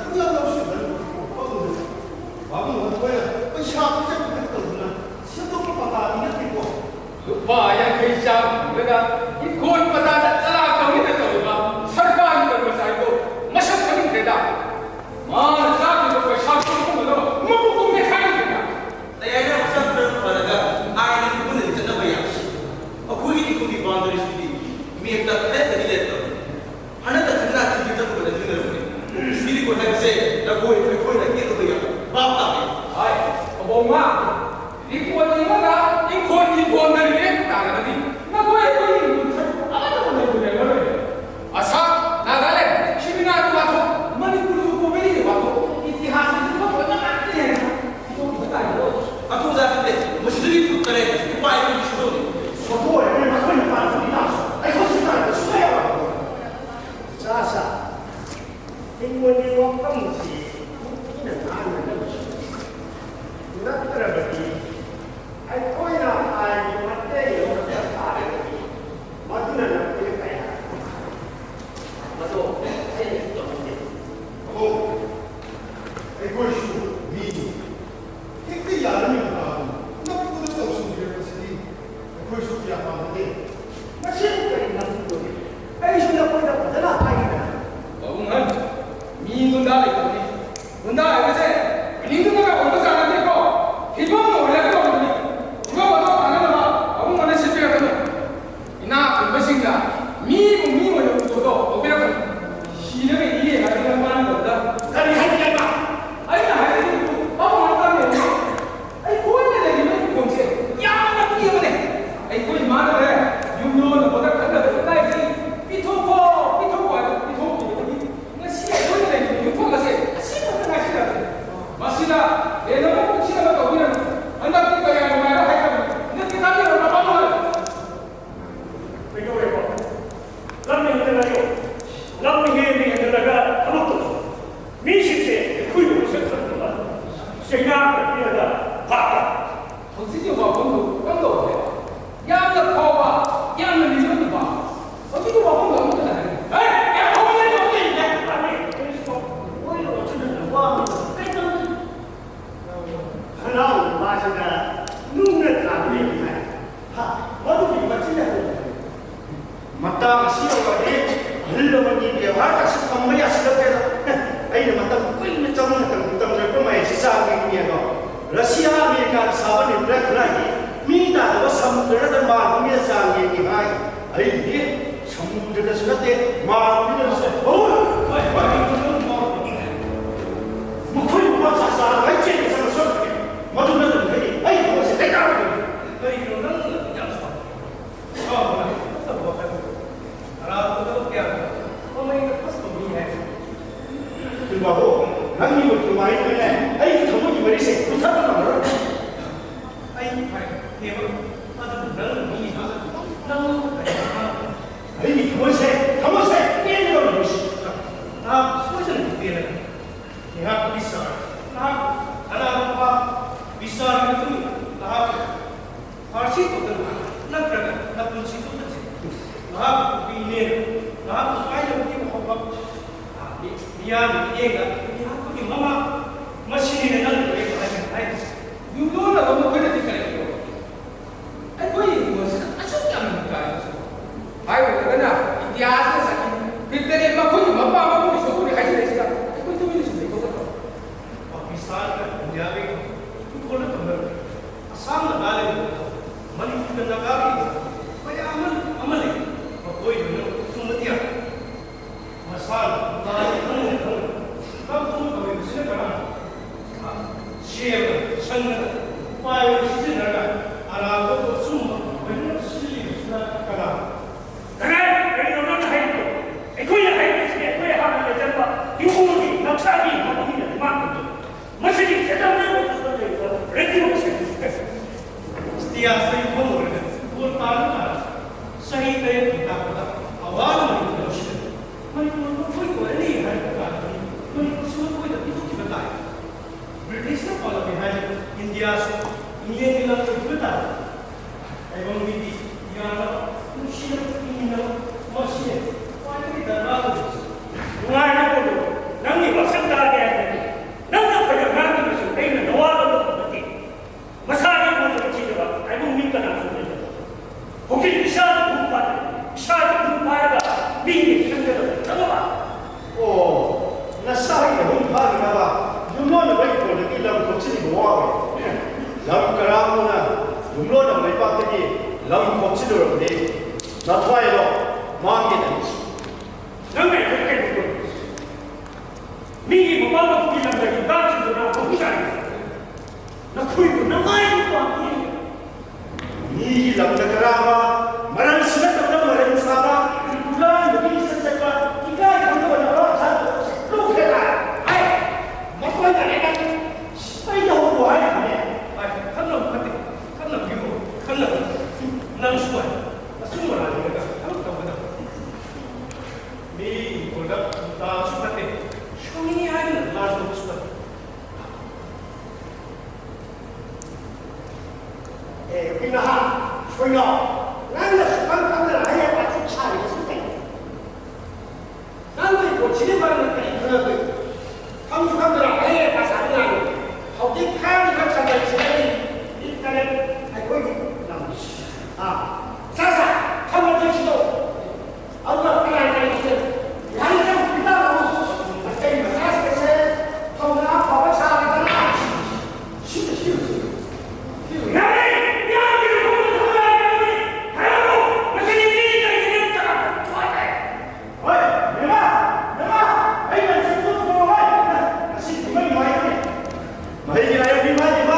ꯃꯣꯏꯒꯤ ꯋꯥꯐꯝꯁꯤ ꯅꯤꯡꯊꯤꯅ ꯉꯥꯡꯒꯗꯕꯅꯤ꯫ ꯅꯠꯇ꯭ꯔꯕꯗꯤ ꯑꯩꯈꯣꯏꯅ ꯍꯥꯏꯔꯤꯕ ꯃꯇꯦꯡ ꯂꯧꯔꯛꯄ ꯇꯥꯔꯒꯗꯤ ꯃꯗꯨꯅ ꯅꯈꯣꯏꯗ ꯀꯌꯥ ꯃꯗꯣ ꯑꯩꯅ ꯇꯧꯅꯤꯡꯗꯦ꯫ ꯑꯣ, ꯑꯩꯈꯣꯏꯁꯨ ꯃꯤꯅꯤ꯫ ꯍꯦꯛꯇ ꯌꯥꯔꯝꯃꯤꯕ ꯅꯝꯐꯨꯗ ꯇꯧꯁꯤꯟꯕꯤꯔꯛꯄꯁꯤꯗꯤ ꯑꯩꯈꯣꯏꯁꯨ ꯀꯌꯥ ꯄꯥꯝꯅꯗꯦ꯫ ꯃꯁꯤꯕꯨ ꯀꯔꯤ ꯅꯝꯐꯨꯗꯅꯣ? ꯑꯩꯁꯨ ꯅꯈꯣꯏꯗ ꯐꯖꯅ ꯍꯥꯏꯈꯤꯗꯅ꯫ ꯄꯥꯕꯨꯡ ꯑꯍꯟ, ꯃꯤ ꯒꯨꯟꯗꯥ ꯂꯩꯇꯕꯅꯤ꯫ ꯒꯨꯟꯗꯥ ꯍꯥꯏꯕꯁꯦ ꯃꯤꯅꯤꯡꯗꯨꯅꯒ ꯑꯣꯏꯕꯖꯥꯠ ꯅꯠꯇꯦꯀꯣ꯫ ꯐꯤꯕꯝꯅ ꯑꯣꯏꯔꯛꯀꯗꯧꯔꯤꯕꯅꯤ꯫ ꯐꯤꯕꯝ ꯑꯗꯣ ꯐꯅꯅꯕ ꯄꯥꯕꯨꯡ ꯑꯍꯟꯅ ꯁꯤꯟꯕꯤꯔꯛꯀꯅꯨ꯫ ꯏꯅꯥꯛ ꯈꯨꯟꯕꯁꯤꯡꯅ ꯃꯤꯕꯨ ꯃꯤ ꯑꯣꯏꯅ ꯎꯕꯗꯣ ꯇꯧꯕꯤꯔꯛꯀꯅꯨ꯫ ꯁꯤꯔꯒ ꯏꯔꯦ ꯍꯥꯏꯗꯨꯅ ꯃꯥꯅ ꯇꯧꯕꯗ ꯀꯔꯤ ꯍꯥꯏꯒꯦ ꯍꯥꯏꯕ? ꯑꯩꯅ ꯍꯥꯏꯖꯔꯤꯕꯗꯨ ꯄꯥꯕꯨꯡ ꯑꯍꯟ ꯇꯥꯕꯤꯔꯛꯎ꯫ ꯑꯩꯈꯣꯏꯅ ꯂꯩꯔꯤꯕ ꯏꯪꯈꯣꯜꯁꯦ ꯌꯥꯝꯅ ꯄꯤꯛꯑꯕꯅꯦ꯫ ꯑꯩꯈꯣꯏ ꯏꯃꯥꯅꯅꯦ ꯌꯨꯝ ꯂꯣꯟꯅꯕꯗ ꯈꯟꯅꯕ ꯏꯀꯥꯏꯁꯤ ꯄꯤꯊꯣꯛꯈꯣ, ꯄꯤꯊꯣꯛꯈꯣ ꯍꯥꯏꯕ ꯄꯤꯊꯣꯛꯈꯤꯕꯗꯒꯤ ꯉꯁꯤ ꯑꯩꯈꯣꯏꯅ ꯂꯩꯔꯤꯕ ꯌꯨꯝꯐꯝ ꯑꯁꯦ ꯑꯁꯤꯃꯛꯇ ꯉꯥꯏꯁꯤꯜꯂꯛꯂꯦ꯫ ꯃꯤꯌꯥꯝꯒꯤ ꯃꯤꯠꯌꯦꯡꯗ ꯃꯤꯍꯥꯠꯄꯒꯤ ꯃꯃꯥ ꯃꯁꯤꯅꯤꯅ ꯅꯪꯅ ꯂꯣꯏꯅ ꯍꯥꯏꯒꯅꯤ ꯍꯥꯏꯔꯤꯁꯦ꯫ ꯌꯨꯝꯂꯣꯟꯅꯕ ꯃꯈꯣꯏꯅꯗꯤ ꯀꯔꯤ ꯇꯧꯏ? ꯑꯩꯈꯣꯏꯒꯤ ꯍꯤꯡꯒꯣꯜꯁꯤꯗ ꯑꯁꯨꯛ ꯌꯥꯝꯅ ꯀꯥꯏꯕꯁꯨ ꯍꯥꯏꯔꯨꯔꯒꯅ ꯏꯟꯗꯤꯌꯥꯁꯤꯗ ꯆꯍꯤ ꯐꯤꯠ ꯇꯔꯦꯠ ꯃꯈꯣꯏꯒꯤ ꯃꯄꯥ ꯃꯄꯨꯒꯤ ꯁꯣꯛꯄꯅꯤ ꯍꯥꯏꯖꯤꯜꯂꯛꯏꯁꯤꯗ ꯑꯩꯈꯣꯏ ꯇꯨꯃꯤꯟꯅ ꯁꯨꯝ ꯂꯩꯊꯣꯛꯀꯗ꯭ꯔꯣ? ꯄꯥꯀꯤꯁꯇꯥꯟꯒ ꯏꯟꯗꯤꯌꯥꯒ ꯏꯪꯈꯣꯜꯗ ꯇꯧꯅꯔꯦ꯫ ꯑꯁꯥꯝ ꯅꯥꯒꯥꯂꯦꯟꯗ ꯃꯅꯤꯄꯨꯔꯗ ꯅꯥꯒꯥꯒꯤ ꯃꯌꯥꯝ ꯑꯃ ꯑꯃ ꯂꯩ꯫ ꯃꯈꯣꯏ ꯂꯣꯏꯅꯃꯛ ꯆꯨꯝꯕꯗꯤ ꯌꯥꯏ꯫ ꯃꯁꯥꯅ ꯂꯥꯏ ꯈꯪꯅ ꯈꯪꯅ ꯂꯝ ꯈꯨꯅꯨ ꯇꯧꯔꯤꯕꯁꯤꯅ ꯀꯅꯥꯅꯣ? ꯁꯦꯝꯅ ꯁꯪꯗꯅ ꯎꯄꯥꯏ ꯑꯣꯏꯅ ꯁꯤꯖꯤꯟꯅꯔꯒ ꯑꯔꯥꯟꯕ ꯑꯆꯨꯝꯕ ꯑꯣꯏꯅ ꯁꯤꯜꯂꯤꯕꯁꯤꯅ ꯀꯅꯥꯅꯣ? ꯀꯅꯥ? ꯀꯔꯤꯅꯣ ꯅꯪꯅ ꯍꯥꯏꯔꯤꯗꯣ? ꯑꯩꯈꯣꯏꯅ ꯍꯥꯏꯔꯤꯕꯁꯤꯗꯤ ꯑꯩꯈꯣꯏ ꯍꯥꯟꯅ ꯂꯩꯖꯔꯝꯕ ꯏꯃꯨꯡꯒꯤ ꯅꯛꯁꯥꯒꯤ ꯃꯄꯨꯒꯤꯅ ꯏꯃꯥ ꯈꯪꯗꯦ꯫ ꯃꯁꯤꯗꯤ ꯁꯦꯇꯜꯃꯦꯟ ꯑꯣꯐꯤꯁꯇ ꯂꯩꯕ ꯔꯦꯗꯤꯑꯣ ꯑꯁꯤꯅꯤ꯫ ꯏꯁꯇꯤꯌꯥꯁꯇ ꯌꯨꯝꯐꯝ ꯑꯣꯏꯔꯒ ꯐꯨꯠꯕꯣꯜ ꯇꯥꯔ ꯇꯥꯔ ꯆꯍꯤ ꯇꯔꯦꯠꯀꯤ ꯇꯥꯛꯄꯗ ꯑꯋꯥꯡ ꯃꯅꯤꯄꯨꯔ ꯂꯧꯁꯤꯜꯂꯦ꯫ ꯃꯅꯤꯄꯨꯔ ꯃꯈꯣꯏ ꯑꯣꯏꯔꯅꯤ ꯍꯥꯏꯕ ꯀꯥꯟꯗꯗꯤ ꯃꯅꯤꯄꯨꯔꯁꯤ ꯃꯈꯣꯏꯗ ꯄꯤꯊꯣꯛꯈꯤꯕ ꯇꯥꯏ꯫ ꯕ꯭ꯔꯤꯇꯤꯁꯅ ꯄꯥꯜꯂꯝꯃꯤ ꯍꯥꯏꯅ ꯏꯟꯗꯤꯌꯥꯁꯨ ꯏꯪꯂꯦꯟꯒꯤ ꯂꯝ ꯑꯣꯏꯈꯤꯕ ꯇꯥꯏ꯫ ꯇꯥꯏꯕꯪ ꯃꯤꯗꯤ ꯌꯥꯅꯕ ꯅꯨꯡꯁꯤꯅꯕ ꯍꯤꯡꯃꯤꯟꯅꯕ ꯃꯁꯤꯅꯦ ꯈ꯭ꯋꯥꯏꯗꯒꯤ ꯗꯔꯀꯥꯔ ꯑꯣꯏꯔꯤꯕꯁꯤ꯫ ꯅꯨꯡꯉꯥꯏꯅ ꯀꯣꯜꯂꯨ꯫ ꯅꯪꯒꯤ ꯋꯥꯁꯛ ꯇꯥꯒꯦ ꯍꯥꯏꯔꯗꯤ ꯅꯪꯅ ꯐꯅ ꯉꯥꯡꯂꯤꯕꯁꯨ ꯑꯩꯅ ꯅꯋꯥ ꯂꯧꯕ ꯅꯠꯇꯦ꯫ ꯃꯁꯥꯒꯤ ꯀꯣꯟꯅꯕ ꯊꯤꯗꯕ ꯇꯥꯏꯕꯪ ꯃꯤ ꯀꯅꯥꯁꯨ ꯂꯩꯇꯕ꯫ ꯍꯧꯖꯤꯛ ꯏꯁꯥꯒꯤ ꯌꯨꯝ ꯄꯥꯟ-, ꯏꯁꯥꯒꯤ ꯌꯨꯝ ꯄꯥꯏꯔꯒ ꯃꯤꯒꯤ ꯈꯟꯒꯗꯕ ꯈꯪꯉꯕ? ꯑꯣ, ꯅꯁꯥꯒꯤ ꯌꯨꯝ ꯐꯥꯅꯅꯕ ꯌꯨꯝꯂꯣꯟꯅꯕ ꯏꯪꯈꯣꯜꯗꯒꯤ ꯂꯝ ꯈꯣꯝꯖꯤꯜꯂꯤꯕ ꯋꯥ ꯑꯣꯏꯔꯦ꯫ ꯂꯝ ꯀꯔꯥꯝꯅ ꯌꯨꯝꯂꯣꯟꯅꯕ ꯂꯩꯕꯥꯛꯇꯒꯤ ꯂꯝ ꯈꯣꯝꯖꯤꯜꯂꯨꯔꯕꯗꯤ ꯅꯊ꯭ꯋꯥꯏꯗꯣ ꯃꯥꯡꯒꯦ ꯅꯪꯒꯤꯁꯨ꯫ ꯅꯪꯅ ꯑꯩꯈꯣꯏ ꯀꯩꯅꯣ ꯇꯧꯔꯤꯁꯦ? ꯃꯤꯒꯤ ꯃꯄꯥ ꯃꯄꯨꯒꯤ ꯂꯝꯗ ꯌꯨꯝ ꯀꯥ ꯊꯤꯟꯗꯨꯅ ꯃꯍꯨꯠ ꯆꯥꯔꯤꯕ ꯅꯈꯣꯏꯕꯨ ꯅꯃꯥꯏꯕꯨ ꯄꯥꯝꯃꯤ꯫ ꯃꯤꯒꯤ ꯂꯝꯗ ꯀꯔꯥꯕ, ꯃꯔꯝꯁꯨ ꯅꯠꯇꯕꯗ ꯃꯔꯟ ꯁꯥꯕ, ꯍꯨꯔꯥꯟꯕꯒꯤ ꯂꯤꯆꯠ ꯆꯠꯄ, ꯏꯀꯥꯏ ꯈꯪꯗꯕ ꯅꯄꯥ ꯃꯆꯥ ꯂꯧꯈ꯭ꯔꯦ ꯍꯥꯏ꯫ ꯃꯈꯣꯏꯅ ꯑꯩꯅ ꯁꯤꯄꯥꯏ ꯇꯧꯍꯧꯔꯣ ꯍꯥꯏꯔꯤꯕꯅꯦ꯫ ꯍꯥꯏ, ꯈꯪꯅꯕ ꯐꯠꯇꯦ, ꯈꯪꯅꯕꯤꯌꯨ, ꯈꯪꯅꯕ꯫ ꯅꯪꯁꯨ ꯍꯥꯏ, ꯑꯆꯨꯝꯕ ꯂꯥꯟꯅꯔꯒ ꯊꯕꯛ ꯇꯧꯒꯗꯕ꯫ ꯃꯤ ꯏꯪꯈꯣꯜꯗ ꯇꯥꯕꯁꯨ ꯐꯠꯇꯦ, ꯁꯣꯏꯅꯤ ꯍꯥꯏꯗꯨꯅ ꯂꯥꯟꯊꯣꯛꯄꯁꯨ ꯐꯠꯇꯦ꯫ ꯑꯦ, ꯍꯨꯏ ꯅꯍꯥ, ꯁꯣꯏꯅꯥꯎ, ꯅꯪꯅ ꯁꯨꯛꯈꯪ ꯈꯪꯗꯅ ꯍꯌꯦꯡ ꯋꯥꯊꯤ ꯁꯥꯔꯤꯕꯁꯤ ꯀꯩꯅꯣ? ꯅꯪꯒꯤ ꯏꯪꯈꯣꯜ ꯁꯤꯒꯤ ꯃꯔꯝꯗ ꯀꯔꯤ ꯈꯪꯅꯕꯒꯦ? ꯈꯪꯁꯨ ꯈꯪꯗꯅ ꯑꯍꯩ ꯑꯄꯥ ꯁꯥꯕ ꯉꯥꯡꯉꯤ꯫ ꯍꯧꯖꯤꯛ ꯊꯥꯔꯤꯕ ꯁꯟꯗꯛꯁꯤꯗꯒꯤ ꯏꯟꯇꯔꯅꯦꯠ ꯑꯩꯈꯣꯏꯒꯤ ꯂꯝ꯫ ꯑꯥ, ꯁꯥ ꯁꯥ, ꯈꯪꯕ ꯆꯠꯁꯤꯗꯣ꯫ ꯑꯗꯨꯒ ꯀꯅꯥ ꯀꯅꯥ ꯏꯟꯇꯔꯅꯦꯠ? ꯂꯥꯏꯔꯤꯛ ꯌꯥꯝ ꯄꯤꯇꯥꯔꯣ꯫ ꯃꯩꯇꯩ ꯃꯆꯥꯁꯤꯡꯁꯦ ꯊꯧꯅꯥ ꯐꯕ ꯁꯥꯔꯗꯅ꯫ ꯁꯤꯗ, ꯁꯤꯗ, ꯁꯤꯗ꯫ ꯁꯤꯗ꯫ ꯌꯥꯔꯦ! ꯌꯥꯔꯦ! ꯍꯣꯏ, ꯕꯦꯝꯃ! ꯕꯦꯝꯃ! ꯑꯩ ꯂꯥꯏꯔꯤꯛꯁꯦ ꯄꯨꯊꯣꯛꯑꯣ, ꯍꯣꯏ! ꯉꯁꯤꯗꯤ ꯃꯩ ꯅꯨꯡꯉꯥꯏꯔꯅꯤ꯫ ꯃꯍꯩꯒꯤ ꯂꯥꯏꯔꯤꯛ ꯄꯤꯕ ꯍꯥꯏꯗꯤꯕ,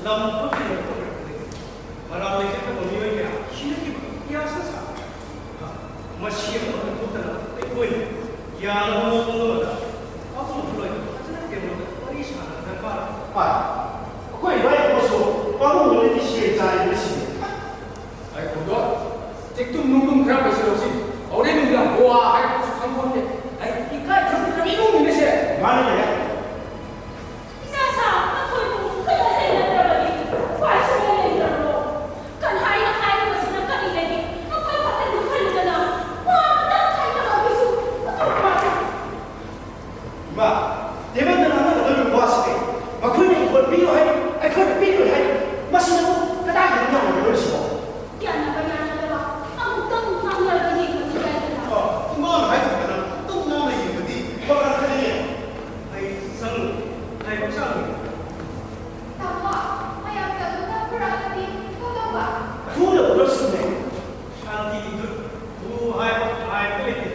ꯂꯝ ꯈꯨꯗꯤꯡꯃꯛꯇ ꯃꯔꯥꯜ ꯂꯩꯖꯗꯕ ꯃꯤꯑꯣꯏ ꯀꯌꯥ ꯁꯤꯅꯈꯤꯕ ꯏꯇꯤꯍꯥꯁꯅ ꯁꯥꯕ꯫ ꯃꯁꯤ ꯑꯃꯠꯇ ꯊꯣꯛꯇꯅ ꯑꯩꯈꯣꯏꯅ ꯌꯥꯅꯕ ꯃꯑꯣꯡ ꯑꯃꯗ ꯄꯥꯕꯨꯡ ꯂꯣꯏꯅ ꯐꯖꯅ ꯇꯦꯕꯜꯗ ꯋꯥꯔꯤ ꯁꯥꯟꯅꯕ ꯗꯔꯀꯥꯔ꯫ ꯍꯣꯏ, ꯑꯩꯈꯣꯏ ꯏꯕꯥꯏ ꯑꯃꯁꯨ ꯄꯥꯕꯨꯡ ꯂꯣꯏꯅꯗꯤ ꯁꯦꯜ ꯆꯥꯏꯕꯅ ꯁꯤꯅꯦ꯫ ꯑꯩ ꯈꯣꯡꯗꯣ ꯆꯤꯛꯇꯨꯝ ꯅꯨꯡꯗꯨꯝ ꯈꯔ ꯄꯩꯁꯤꯜꯂꯛꯁꯤ꯫ ꯍꯣꯔꯦꯟ ꯅꯨꯃꯤꯗꯥꯡ ꯍꯣꯋꯥ ꯍꯥꯏꯔꯛꯄꯁꯨ ꯈꯪꯄꯣꯟꯇꯦ꯫ ꯑꯩ ꯏꯀꯥꯏ ꯈꯪꯗꯅ ꯏꯃꯨꯡꯅꯤꯅꯦꯁꯦ꯫ ꯃꯥꯅꯤꯅꯦ꯫ ꯏꯆꯥꯁꯥ, ꯅꯈꯣꯏꯕꯨ ꯈꯔ ꯆꯩꯅꯗ꯭ꯔꯕꯗꯤ ꯎꯄꯥꯏ ꯁꯨꯡꯂꯩ ꯂꯩꯇ꯭ꯔꯕ꯭ꯔꯣ? ꯀꯟꯍꯥꯏꯅ ꯍꯥꯏꯔꯤꯕꯁꯤꯅ ꯀꯔꯤ ꯂꯩꯒꯦ? ꯅꯈꯣꯏ ꯈꯛꯇ ꯂꯨꯞꯍꯜꯂꯨꯗꯅ ꯋꯥ ꯑꯃꯇꯪ ꯍꯥꯏꯅꯕꯒꯤꯁꯨ ꯑꯇꯣꯞꯄ꯫ ꯏꯃꯥ, ꯇꯦꯕꯜꯗ ꯉꯥꯡꯅꯒꯗꯧꯔꯤꯕ ꯋꯥꯁꯤ ꯀꯩ? ꯃꯈꯣꯏꯅ ꯏꯪꯈꯣꯜ ꯄꯤꯌꯨ ꯍꯥꯏ, ꯑꯩꯈꯣꯏꯅ ꯄꯤꯔꯣꯏ ꯍꯥꯏ꯫ ꯃꯁꯤꯅꯕꯨ ꯀꯗꯥꯏꯗꯒꯤ ꯉꯥꯡꯅꯒꯗꯧꯔꯤꯁꯤꯕꯣ? ꯌꯥꯅꯕ ꯌꯥꯅꯗꯕ ꯑꯃꯨꯛꯇꯪ ꯉꯥꯡꯅꯔꯒ ꯌꯦꯡꯕꯗꯤ ꯌꯥꯏꯗꯅ꯫ ꯑ, ꯏꯃꯥꯅ ꯍꯥꯏꯗꯣꯛꯇꯅ ꯑꯃꯨꯛꯇꯪ ꯉꯥꯡꯅ ꯌꯦꯡꯕꯗꯤ ꯐꯒꯠꯀꯅꯤꯌꯦ꯫ ꯑꯩ ꯆꯪꯉꯨ, ꯂꯥꯏꯕꯛ ꯆꯪꯉꯨ꯫ ꯇꯥꯃꯣ, ꯃꯌꯥꯝ ꯆꯪꯉꯒ ꯐꯨꯔꯛꯑꯒꯗꯤ ꯀꯝꯗꯧꯕ? ꯐꯨꯅ ꯐꯨꯔꯛꯁꯅꯨꯅꯦ꯫ ꯁꯥꯟꯇꯤꯒꯤ ꯗꯨꯠ ꯐꯨ ꯍꯥꯏꯕ ꯍꯥꯏꯕ ꯂꯩꯇꯦ꯫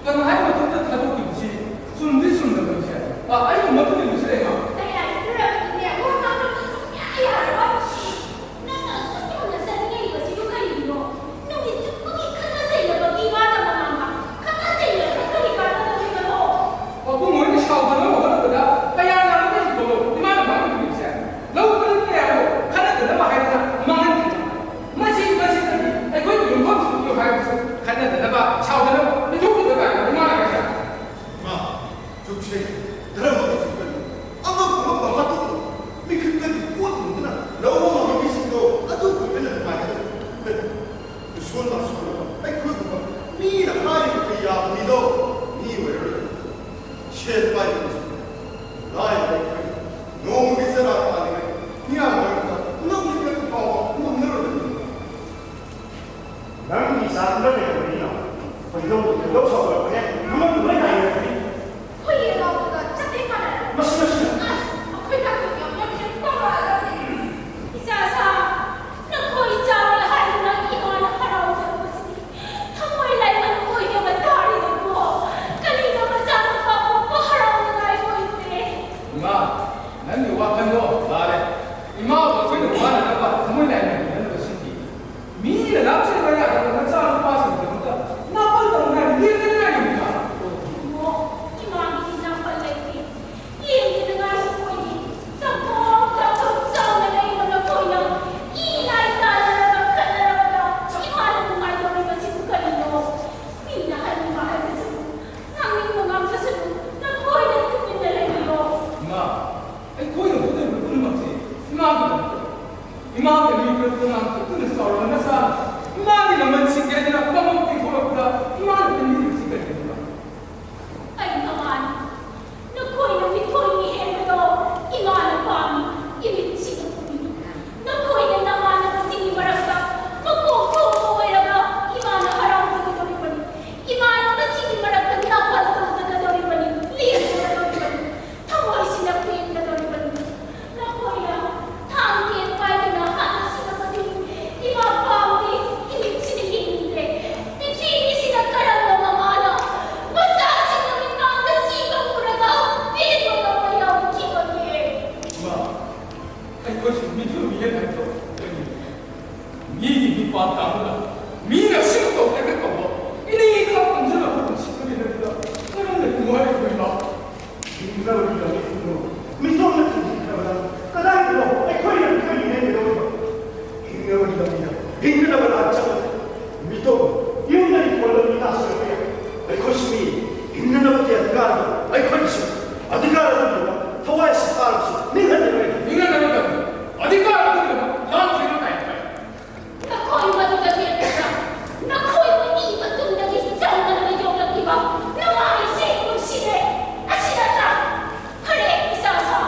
ꯀꯅꯥ ꯍꯥꯏ ꯃꯊꯛꯇ ꯊꯥꯗꯣꯛꯈꯤꯕꯁꯤ ꯆꯨꯝꯗꯤ ꯆꯨꯝꯗꯕꯅꯤꯁꯦ? ꯑ, ꯑꯩꯕꯨ ꯃꯗꯨꯒꯤ ꯂꯨꯁꯤꯜꯂꯦ, ꯏꯃꯥ꯫ ꯑꯩ ꯂꯥꯏꯔꯤꯛ ꯇꯨꯔꯕꯗꯤꯅꯦ, ꯋꯥ ꯉꯥꯡꯕ ꯁꯨꯡꯌꯥ ꯌꯥꯔꯣꯏ꯫ ꯅꯪꯅ ꯑꯁꯨꯛ ꯌꯥꯝꯅ ꯆꯠꯅꯤꯡꯉꯤꯕꯁꯤꯕꯨ ꯀꯔꯤꯒꯤꯅꯣ? ꯅꯨꯃꯤꯠ ꯆꯨꯞꯄꯒꯤ ꯈꯠꯅ ꯆꯩꯅꯕꯒꯤ ꯋꯥꯗ ꯃꯉꯥꯟꯕ꯫ ꯈꯠꯅ ꯆꯩꯅꯕ ꯀꯔꯤ ꯀꯥꯟꯅꯕꯅꯣ? ꯄꯥꯕꯨꯡ ꯍꯣꯏꯅ ꯁꯥꯎꯗꯅꯕ ꯍꯣꯠꯅꯕꯗ ꯀꯌꯥ ꯌꯥꯝꯅ ꯂꯩꯈꯤꯕꯅꯣ ꯏꯃꯥꯅ ꯃꯥꯡꯍꯟꯈꯤꯕꯁꯦ? ꯂꯧ ꯄꯔꯤ ꯀꯌꯥꯗꯣ ꯈꯠꯅꯗꯅꯕ ꯍꯥꯏꯗꯅ ꯃꯥꯡꯍꯟꯈꯤꯕ꯫ ꯃꯁꯤ, ꯃꯁꯤꯗꯒꯤ ꯑꯩꯈꯣꯏꯒꯤ ꯌꯨꯝꯐꯝ ꯁꯤꯟꯕꯤꯌꯨ ꯍꯥꯏꯕꯁꯨ ꯈꯠꯅꯗꯅꯕ, ꯁꯥꯎꯗꯅꯕ ꯂꯩꯊꯣꯛꯈꯤꯕ ꯀꯥꯏꯅ ꯏꯃꯥꯅ ꯍꯥꯏꯁꯦ꯫ ꯃꯥ, ꯆꯨꯞꯁꯦ, ꯙꯔꯃꯒꯤ ꯆꯨꯞꯄꯅꯤ꯫ ꯑꯃꯒ ꯑꯃꯒ ꯍꯥꯠꯇꯣꯛꯅꯕ ꯃꯤꯈꯠꯀꯗꯤ ꯄꯣꯠ ꯂꯨꯝꯗꯨꯅ ꯂꯧꯕ ꯉꯝꯕ ꯃꯤꯁꯤꯡꯗꯣ ꯑꯗꯨ ꯈꯛꯇꯅ ꯅꯨꯡꯉꯥꯏꯒꯗꯕꯅꯤ꯫ ꯏꯁꯣꯔꯅ ꯁꯣꯟꯕ ꯑꯩꯈꯣꯏꯒꯨꯝꯕ ꯃꯤꯅ ꯍꯥꯏꯔꯤꯕ ꯀꯌꯥ ꯃꯤꯗꯣ ꯃꯤ ꯑꯣꯏꯔꯔꯣꯏ꯫ ꯁꯦꯜ ꯄꯥꯏꯕ ꯃꯤꯁꯤꯡ ꯂꯥꯏꯔꯕ ꯑꯩꯈꯣꯏꯅ ꯅꯣꯡꯃꯒꯤ ꯆꯔꯥ ꯇꯥꯅꯤꯡꯉꯥꯏ ꯃꯤꯌꯥꯝ ꯃꯔꯛꯇ ꯅꯝꯂꯤꯕ ꯐꯥꯎꯕ ꯉꯝꯅꯔꯣꯏꯗꯕꯅꯤ꯫ ꯅꯪꯒꯤ ꯆꯥꯗꯨꯅ ꯂꯩꯔꯕꯅꯤꯅ ꯈꯣꯏꯗꯧ, ꯈꯣꯏꯗꯧ ꯁꯥꯎꯒꯠꯂꯛꯄꯅꯦ꯫ ꯅꯪ ꯂꯣꯏ ꯅꯥꯏꯔꯛꯀꯅꯤ꯫ ꯍꯨꯏ ꯑꯉꯥꯎꯕꯒ ꯆꯞ ꯍꯦꯛ ꯃꯥꯟꯅꯔꯦ꯫ ꯃꯁꯤ, ꯃꯁꯤ꯫ ꯑꯁ, ꯑꯩꯈꯣꯏ ꯅꯥꯀꯣꯡ ꯌꯥꯝ ꯌꯥꯝ ꯍꯦꯟ ꯇꯧꯔꯛꯑꯒꯅꯤ꯫ ꯏꯆꯥꯁꯥ, ꯅꯈꯣꯏ ꯆꯥꯎꯔꯦ ꯍꯥꯏꯗꯨꯅ ꯏꯃꯥꯅ ꯍꯔꯥꯎꯖꯔꯨꯕꯁꯤ ꯊꯃꯣꯏ ꯂꯥꯏꯃꯟ ꯑꯣꯏꯗꯕ ꯇꯥꯔꯤꯕꯀꯣ꯫ ꯀꯔꯤꯅꯣ ꯃꯆꯥꯅꯨꯄꯥ ꯄꯣꯛꯄ ꯏꯃꯥꯒ ꯃꯤ ꯄꯨꯂꯞ ꯇꯣꯉꯥꯟ ꯊꯣꯛꯇꯨꯅ ꯆꯥꯎꯔꯕ ꯅꯆꯥꯅ ꯏꯃꯥꯒꯤ ꯂꯃꯟꯁꯤꯡꯒꯤ ꯑꯗꯨꯅ ꯑꯄꯪꯕ ꯄꯤꯊꯣꯔꯛꯄꯗ ꯏꯃꯥꯅ ꯄꯦꯟꯕꯤꯔꯤꯕꯁꯤ ꯀꯔꯤꯒꯤꯅꯣ? ꯑꯩ ꯃꯃꯥꯅꯤ꯫ ꯅꯈꯣꯏꯅ ꯃꯤꯊꯣꯏ ꯃꯤꯍꯦꯟꯕꯗꯣ ꯏꯃꯥꯅ ꯄꯥꯝꯃꯤ, ꯏꯃꯤꯠꯁꯤꯅ ꯎꯏ꯫ ꯅꯈꯣꯏꯅ ꯅꯃꯥꯟꯅꯕꯁꯤꯡꯒꯤ ꯃꯔꯛꯇ ꯃꯀꯣꯛ ꯊꯣꯡꯕ ꯑꯣꯏꯔꯒ ꯏꯃꯥꯅ ꯍꯔꯥꯎꯖꯒꯗꯧꯔꯤꯕꯅꯤ꯫ ꯏꯃꯥꯟꯅꯕꯁꯤꯡꯒꯤ ꯃꯔꯛꯇ ꯅꯥꯄꯜ ꯇꯧꯖꯒꯗꯧꯔꯤꯕꯅꯤ, ꯂꯦꯡꯒꯗꯧꯔꯤꯕꯅꯤ꯫ ꯊꯃꯣꯏꯁꯤꯅ ꯄꯦꯟꯒꯗꯧꯔꯤꯕꯅꯤ꯫ ꯅꯈꯣꯏꯅ ꯊꯥꯡ ꯇꯦꯟ ꯄꯥꯏꯗꯨꯅ ꯍꯥꯠꯅꯁꯤꯜꯂꯕꯗꯤ ꯏꯃꯥ ꯄꯥꯝꯗꯦ, ꯏꯃꯤꯠꯁꯤꯅ ꯌꯦꯡꯅꯤꯡꯗ꯭ꯔꯦ꯫ ꯄ꯭ꯔꯤꯊꯤꯕꯤꯁꯤꯗ ꯀꯔꯝꯕ ꯃꯃꯥꯅ ꯃꯆꯥꯁꯤꯡꯅ ꯃꯤꯠꯃꯥꯡꯗ ꯁꯤꯕ ꯎꯔꯒ ꯄꯦꯟꯕ ꯉꯝꯕ ꯌꯥꯎꯈꯤꯕꯒꯦ? ꯏꯃꯥ, ꯑꯩꯈꯣꯏꯁꯨ ꯃꯤꯊꯨꯡ ꯃꯤꯍꯦꯟ ꯍꯥꯏꯕꯗꯣ ꯀꯔꯤꯅꯣ? ꯃꯤꯒꯤ ꯃꯤꯄꯥꯟ ꯇꯥꯡꯗꯨꯅ, ꯃꯤꯅ ꯑꯁꯤꯕꯨ ꯇꯧꯒꯦꯅ ꯇꯧꯕ, ꯏꯅꯤꯡ ꯏꯈꯥ ꯄꯪꯖꯅ ꯄꯨꯟꯁꯤ ꯃꯔꯦꯜ ꯑꯗꯨꯗ ꯀꯔꯝꯅ ꯅꯨꯡꯉꯥꯏꯔꯣꯏꯗꯣꯏꯅꯣ? ꯍꯤꯡꯅꯕꯒꯤꯗꯃꯛ ꯍꯤꯡꯉꯨ꯫ ꯃꯤꯇꯣꯞꯅ ꯊꯤꯡꯖꯤꯟꯈ꯭ꯔꯕꯗ ꯀꯗꯥꯏꯗꯅꯣ ꯑꯩꯈꯣꯏꯅ ꯑꯩꯈꯣꯏꯒꯤ ꯂꯦꯝꯒꯗꯧꯔꯤꯕ? ꯍꯤꯡꯅꯕꯒꯤꯗꯃꯛꯇ ꯍꯤꯡꯅꯅꯕ ꯂꯥꯟ ꯆꯠꯂꯗꯤ ꯃꯤꯇꯣꯞ ꯌꯨꯝꯗꯒꯤ ꯀꯣꯜꯂ ꯃꯤ ꯂꯥꯛꯁꯤꯜꯂꯛꯄ ꯌꯥꯏ꯫ ꯑꯩꯈꯣꯏꯁꯨ ꯃꯤ, ꯍꯤꯡꯅꯅꯕꯒꯤ ꯑꯙꯤꯀꯥꯔꯗꯣ ꯑꯩꯈꯣꯏꯒꯤꯁꯨ꯫ ꯑꯙꯤꯀꯥꯔ ꯑꯗꯨꯒꯤꯗꯃꯛ ꯊꯋꯥꯏ ꯑꯁꯤ ꯊꯥꯔꯕꯁꯨ ꯅꯤꯡꯍꯟꯅꯔꯣꯏ꯫ ꯅꯤꯡꯍꯟꯅꯔꯣꯏꯗꯕꯅꯤ꯫ ꯑꯙꯤꯀꯥꯔ ꯑꯗꯨꯒꯤꯗꯃꯛ ꯂꯥꯟ ꯊꯦꯡꯅ ꯇꯥꯏ꯫ ꯅꯈꯣꯏ ꯃꯗꯨꯗ ꯂꯦꯞꯇꯅ, ꯅꯈꯣꯏꯕꯨ ꯏ ꯃꯇꯨꯡꯗꯒꯤ ꯆꯪꯗꯅ ꯌꯣꯛꯂꯛꯂꯤꯕ ꯅꯃꯥ ꯏꯆꯦ ꯄꯨꯟꯁꯤꯔꯦ꯫ ꯑꯁꯤ ꯅꯠꯇ꯭ꯔꯥ? ꯐꯔꯦ, ꯏꯆꯥꯁꯥ,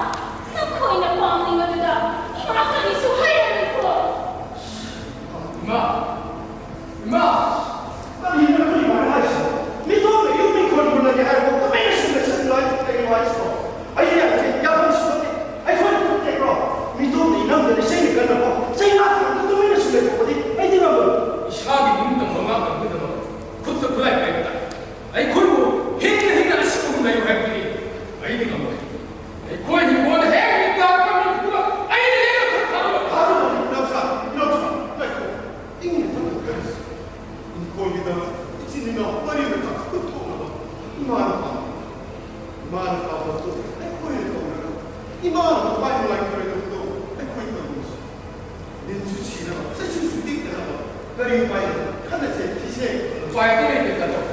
ꯅꯈꯣꯏꯅ ꯄꯥꯝꯂꯤꯕꯗꯨꯗ ꯏꯃꯥ ꯀꯔꯤꯁꯨ ꯍꯥꯏꯔꯔꯣꯏꯀꯣ꯫ ꯏꯃꯥ! ꯏꯃꯥ! ꯀꯔꯤꯅꯣ ꯅꯈꯣꯏ ꯏꯃꯥꯅ ꯍꯥꯏꯔꯤꯁꯤꯕꯣ? ꯃꯤꯇꯣꯞꯅ ꯌꯨꯝ ꯏꯪꯈꯣꯜ ꯃꯨꯜꯂꯒꯦ ꯍꯥꯏꯔꯕꯣ? ꯀꯃꯥꯏꯅ ꯁꯨꯝ ꯂꯩꯁꯟꯂꯤꯅꯣ ꯍꯥꯏ-, ꯀꯩꯅꯣ ꯍꯥꯏꯁꯤꯕꯣ? ꯑꯩ ꯌꯥꯗꯦ, ꯌꯥꯐꯝꯁꯨ ꯊꯣꯛꯇꯦ꯫ ꯑꯩꯈꯣꯏꯅ ꯈꯨꯠ ꯇꯦꯛꯄ꯭ꯔꯣ? ꯃꯤꯇꯣꯞꯅ ꯏꯅꯝꯗ ꯂꯤꯆꯩꯅ ꯀꯟꯅꯕ ꯆꯩꯅꯥ ꯈꯨꯠꯇ ꯇꯨꯃꯤꯟꯅ ꯁꯨꯝ ꯂꯩꯊꯣꯛꯄꯗꯤ ꯑꯩꯗꯤ ꯉꯝꯃꯣꯏ꯫ ꯏꯁꯥꯒꯤ ꯅꯤꯡꯇꯝꯕ ꯉꯥꯛꯅꯕꯒꯤꯗꯃꯛ ꯈꯨꯠꯇ ꯈꯨꯠꯂꯥꯏ ꯄꯥꯏꯕ ꯇꯥꯏ꯫ ꯑꯩꯈꯣꯏꯕꯨ ꯍꯤꯡꯅ ꯍꯤꯡꯅ ꯑꯁꯤꯕꯒꯨꯝ ꯂꯩꯌꯨ ꯍꯥꯏꯕꯗꯨꯗꯤ ꯑꯩꯗꯤ ꯉꯝꯃꯣꯏ꯫ ꯑꯩꯈꯣꯏ ꯍꯤꯡꯒꯣꯜꯗ ꯍꯦꯛ ꯃꯤ ꯇꯥꯔꯛꯄ ꯃꯤ ꯈꯨꯗꯤꯡꯃꯛ ꯑꯩꯅ ꯍꯦꯟꯅ ꯈꯨꯠ ꯊꯥꯗꯣꯛꯑꯣꯏ꯫ ꯊꯥꯗꯣꯛꯑꯣꯏ, ꯏꯅꯥꯎꯆꯥ, ꯏꯅꯥꯎꯆꯥ, ꯉꯥꯏꯈꯣ꯫ ꯏꯪꯅ ꯇꯞꯅ ꯈꯜꯂꯁꯤ꯫ ꯏꯪꯈꯣꯜꯒꯤꯗꯃꯛ ꯏꯆꯤꯟ ꯏꯅꯥꯎ ꯃꯔꯤ ꯃꯇꯥ ꯄꯨꯊꯣꯛꯅꯕ ꯏꯃꯥꯅ ꯄꯥꯝꯕ, ꯏꯃꯥꯅ ꯄꯥꯝꯕꯗꯨ ꯑꯩꯈꯣꯏꯅ ꯇꯧꯔꯒ, ꯏꯃꯥꯅ ꯃꯊ꯭ꯋꯥꯏ ꯅꯨꯡꯉꯥꯏꯈꯤꯔꯣꯏꯗꯕꯗꯨ ꯑꯩꯈꯣꯏ ꯇꯧꯔꯁꯤ꯫ ꯂꯤꯟꯁꯨ ꯁꯤꯅꯕ, ꯆꯩꯁꯨꯁꯨ ꯇꯦꯛꯇꯅꯕ ꯀꯔꯤ ꯎꯄꯥꯏ ꯂꯩ? ꯈꯟꯅꯁꯦ, ꯊꯤꯁꯦ꯫ ꯎꯄꯥꯏ ꯑꯃ ꯂꯩꯇꯦ ꯇꯥꯆꯧ꯫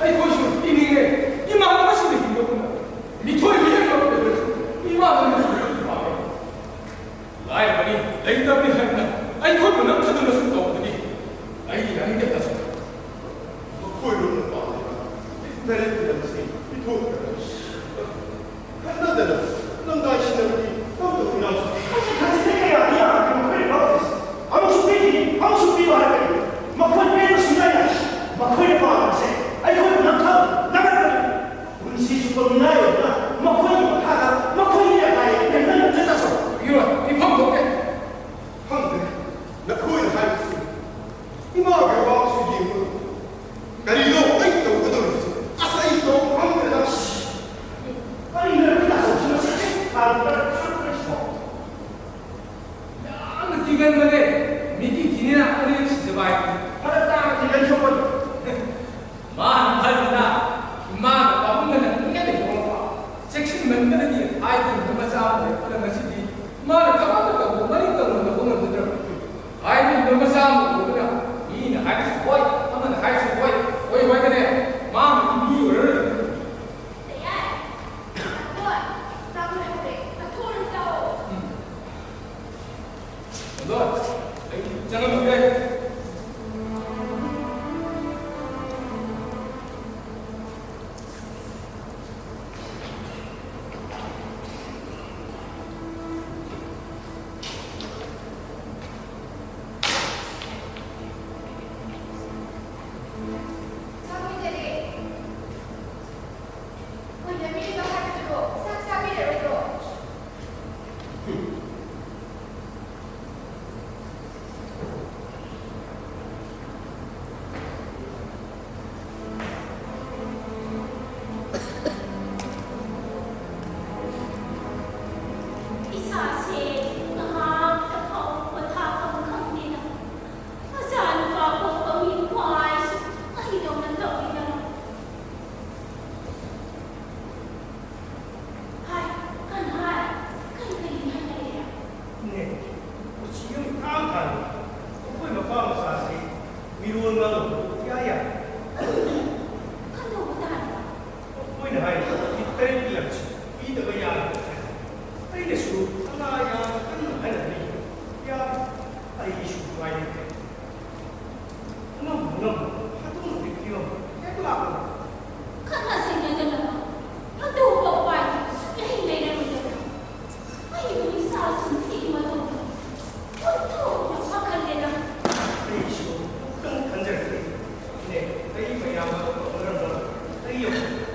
ꯑꯩꯈꯣꯏꯁꯨ ꯍꯤꯡꯅꯤꯡꯉꯦ, ꯏꯃꯥꯟꯅꯕꯁꯤꯡꯅ ꯍꯤꯡꯕꯒꯨꯝꯅ꯫ ꯃꯤꯊꯣꯏ ꯃꯤꯍꯦꯟ ꯂꯧꯔꯒꯁꯨ ꯏꯃꯥꯟꯅꯕꯁꯤꯡꯅ ꯍꯤꯡꯕ ꯄꯥꯝꯃꯦ꯫ ꯂꯥꯏꯔꯕꯅꯤ, ꯂꯩꯇꯕ ꯉꯥꯏꯔꯣꯗꯅ ꯃꯈꯣꯏꯒꯤ ꯃꯈꯥꯗ ꯃꯈꯣꯏꯒꯤ ꯂꯩꯀꯥꯏ ꯂꯦꯡꯗꯅ ꯆꯠꯂꯁꯨ꯫ ꯏꯔꯣꯏ, ꯏꯐꯝ ꯊꯣꯛꯇꯦ꯫ ꯈꯪꯗꯦ, ꯅꯈꯣꯏꯅ ꯍꯥꯏꯕꯁꯤ ꯏꯃꯥꯒꯤ ꯋꯥꯁꯨ ꯌꯦꯡꯉꯨ꯫ ꯀꯔꯤꯅꯣ ꯑꯩ ꯇꯧꯒꯗꯧꯔꯤꯕꯁꯤ? ꯑꯁ, ꯑꯩ ꯇꯧꯐꯝ ꯈꯪꯗ꯭ꯔꯦꯗ꯫ ꯀꯔꯤꯅꯣ ꯅꯈꯣꯏ ꯇꯥꯆꯧꯁꯤ ꯃꯁꯤ ꯍꯦꯛ ꯊꯥꯔꯛꯄꯗ ꯁꯛꯄꯁꯤꯕꯣ? ꯌꯥꯝꯅ ꯀꯤꯒꯟꯕꯅꯦ꯫ ꯃꯤꯀꯤ ꯀꯤꯅꯤꯅ ꯑꯅꯤꯔꯛ ꯁꯤꯖꯕ ꯍꯥꯏꯗꯨꯅꯤ꯫ ꯐꯔꯛ ꯇꯥꯅ ꯀꯤꯒꯟ ꯊꯣꯛꯄꯅꯤ꯫ ꯃꯥꯅ ꯐꯔꯤꯅ ꯏꯃꯥꯒ ꯄꯥꯕꯨꯡꯒꯅ ꯃꯤꯒꯅ ꯌꯣꯛꯂꯛꯄ꯫ ꯆꯦꯛꯁꯤꯟꯃꯟꯕꯗꯒꯤ ꯍꯥꯏꯗꯨꯅ ꯃꯆꯥ ꯑꯃ ꯂꯩꯔꯛꯄꯗ ꯉꯁꯤꯗꯤ ꯃꯥꯅ ꯊꯕꯛ ꯑꯃ ꯇꯧꯕ ꯃꯔꯤ ꯇꯧꯅ ꯇꯧꯕ ꯉꯝꯖꯗ꯭ꯔꯕ꯫ ꯍꯥꯏꯗꯨꯅ ꯃꯆꯥ ꯑꯃ ꯎꯕꯗ ꯃꯤꯅ ꯍꯥꯏꯔꯤꯁꯤ ꯍꯣꯏ, ꯑꯃꯅ ꯍꯥꯏꯔꯤꯁꯤ ꯍꯣꯏ, ꯍꯣꯏ ꯍꯣꯏꯗꯅꯦ ꯃꯥ ꯃꯤ ꯑꯣꯏꯔꯔꯣꯏ꯫ ꯌꯥꯏ꯫ ꯍꯣꯏ, ꯆꯥꯕ ꯍꯧꯔꯦ꯫ ꯆꯥꯊꯣꯛꯑꯣ, ꯆꯥꯎꯑꯣ꯫ ꯎꯝ꯫ ꯑꯗꯣ ꯑꯩ ꯆꯪꯉꯝꯃꯒꯦ꯫ ꯆꯥꯛ ꯄꯤꯖꯔꯦ꯫ ꯀꯨꯏꯅ ꯄꯤꯔꯤꯕ ꯍꯥꯏꯕꯗꯨꯕꯨ ꯆꯥꯛ ꯆꯥꯕꯤꯔꯔꯣꯏꯗ꯭ꯔꯣ? ꯏꯁꯥꯁꯦ ꯉꯥꯏꯍꯥꯛꯇ ꯐꯥꯎ ꯄꯣꯊꯥꯐꯝ ꯈꯪꯗꯦꯗ꯫ ꯃꯆꯥꯅꯨꯄꯥ ꯄꯣꯛꯄ ꯃꯤ ꯈ꯭ꯋꯥꯏꯁꯨ ꯑꯩꯗꯧꯅ ꯇꯧꯔꯤꯗꯅ꯫ ꯍꯥꯏ, ꯀꯩꯅꯣ ꯍꯥꯏ? ꯀꯩ, ꯀꯩ ꯍꯥꯏꯅꯔꯤꯔꯥ? ꯏꯅꯦ, ꯎꯆꯤ ꯑꯃ ꯏꯊꯥꯡ ꯊꯥꯡꯉꯤ꯫ ꯑꯩꯈꯣꯏ ꯃꯄꯥ ꯃꯆꯥꯁꯤ ꯃꯤꯔꯣꯜ ꯉꯥꯡꯅꯕ ꯏꯌꯥ ꯌꯥꯏ꯫ ꯑꯗꯨꯗꯤ ꯀꯝꯗꯧꯕ ꯇꯥꯔꯕ? ꯃꯣꯏꯅ ꯍꯥꯏ, ꯅꯨꯃꯤꯠ ꯇꯔꯦꯠꯀꯤ ꯂꯝꯁꯤ ꯄꯤꯗꯕ ꯌꯥꯔꯣꯏ ꯍꯥꯏ꯫ ꯑꯩꯅꯁꯨ ꯑꯅꯥ ꯌꯥꯝ ꯀꯟꯅ ꯍꯥꯏꯅꯕꯅꯤ꯫ ꯌꯥꯔꯦ, ꯑꯩꯁꯨ ꯎꯄꯥꯏ ꯂꯩꯇꯦ꯫ ꯉꯝꯕꯨ ꯉꯝꯕ, ꯍꯥꯗꯣꯡꯕꯒꯤ ꯐꯤꯕꯝ ꯍꯦꯛ ꯂꯥꯛꯄꯗ꯫ ꯈꯠꯅ ꯆꯩꯅꯗꯅꯕ ꯑꯇꯣꯞꯄ ꯎꯄꯥꯏꯗꯤ ꯁꯨꯛꯂꯩ ꯂꯩꯔꯔꯣꯏꯗꯕꯅꯤ꯫ ꯑꯩꯕꯨ ꯏꯆꯥꯁꯤꯡꯁꯤꯒꯤ ꯃꯇꯧꯗ ꯑꯣꯟꯊꯣꯛꯅ ꯄꯥꯈꯠꯂꯦꯗ꯫ ꯑꯩꯁꯨ ꯑꯃꯨꯛꯇꯪ ꯈꯟꯖꯔꯛꯀꯦ꯫ ꯏꯅꯦ, ꯑꯩ ꯃꯌꯥꯝ ꯑꯃ ꯇꯧꯅꯔꯝꯕ ꯑꯩ ꯌꯧ-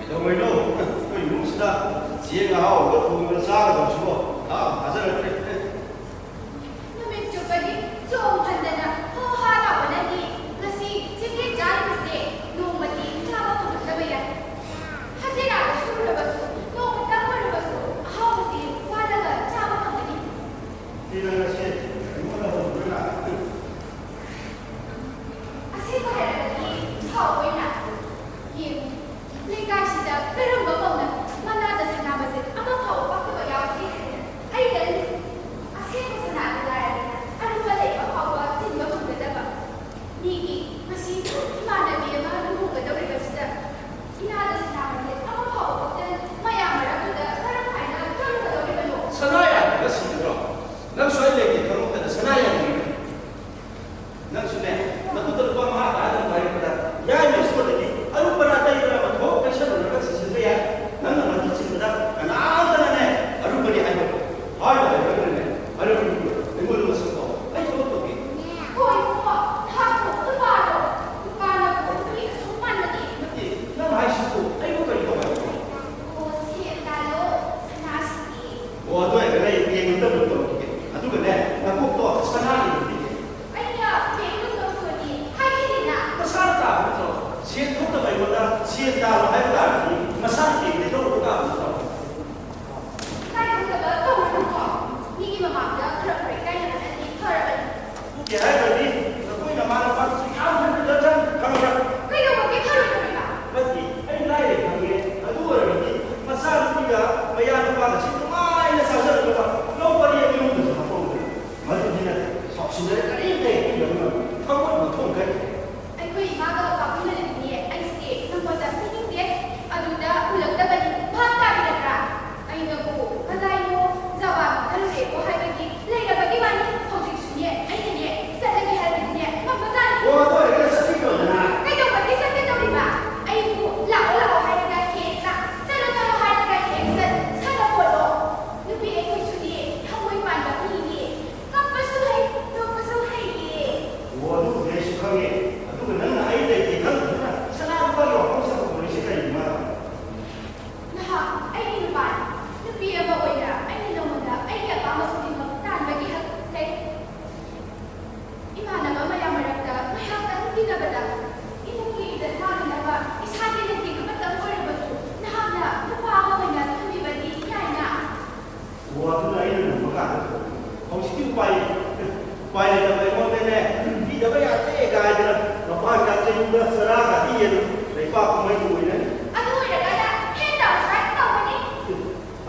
ꯀꯩꯗꯧꯉꯩꯅꯣ ꯑꯩꯈꯣꯏ ꯏꯃꯨꯡꯁꯤꯗ ꯆꯦꯡ ꯑꯍꯥꯎꯕ ꯊꯣꯡꯗꯅ ꯆꯥꯒꯗꯕꯁꯤꯕꯣ? ꯊꯥ ꯊꯥꯖꯔꯛꯇ꯭ꯔꯦ꯫ ꯅꯨꯃꯤꯠ ꯆꯨꯞꯄꯗꯤ ꯆꯣꯡ ꯐꯟꯗꯅ ꯍꯣ ꯍꯥ ꯂꯥꯎꯕꯅꯗꯤ ꯉꯁꯤ ꯆꯦꯡꯌꯦꯟ ꯆꯥꯔꯤꯕꯁꯦ ꯅꯣꯡꯃꯗꯤ ꯆꯥꯕ ꯐꯪꯂꯛꯇꯕ ꯌꯥꯏ꯫ ꯍꯖꯤꯔꯥꯗ ꯁꯨꯔꯨꯔꯕꯁꯨ ꯅꯣꯡꯃꯇꯪ ꯑꯣꯏꯔꯕꯁꯨ ꯑꯍꯥꯎꯕꯁꯤ ꯋꯥꯠꯂꯒ ꯆꯥꯕ ꯐꯪꯒꯅꯤ꯫ ꯁꯤ ꯅꯪ ꯉꯁꯤ ꯀꯔꯤꯒꯨꯝꯕ ꯇꯧꯍꯧꯗꯣꯏꯔꯥ? ꯑꯁꯦꯡꯕ ꯍꯥꯏꯔꯕꯗꯤ ꯁꯥꯎꯕꯩꯅ ꯌꯦꯡꯉꯨ꯫ ꯂꯩꯀꯥꯏꯁꯤꯗ ꯀꯔꯝꯕ ꯃꯧꯅ ꯃꯅꯥꯗ ꯁꯅꯥꯕꯁꯦ ꯑꯃ ꯐꯥꯎꯕ ꯄꯛꯇꯕ ꯌꯥꯎꯗꯦ ꯍꯥꯏꯅ ꯑꯩ ꯂꯩ꯫ ꯆꯔꯥꯒꯗꯤ ꯌꯦꯟ ꯂꯩꯄꯥꯛ ꯀꯨꯝꯍꯩ ꯑꯣꯏꯔꯅꯤ꯫ ꯑꯗꯨ ꯑꯣꯏꯔꯒꯅ ꯍꯦꯟ ꯇꯧꯔꯁꯨ ꯍꯥꯏ ꯇꯧꯒꯅꯤ꯫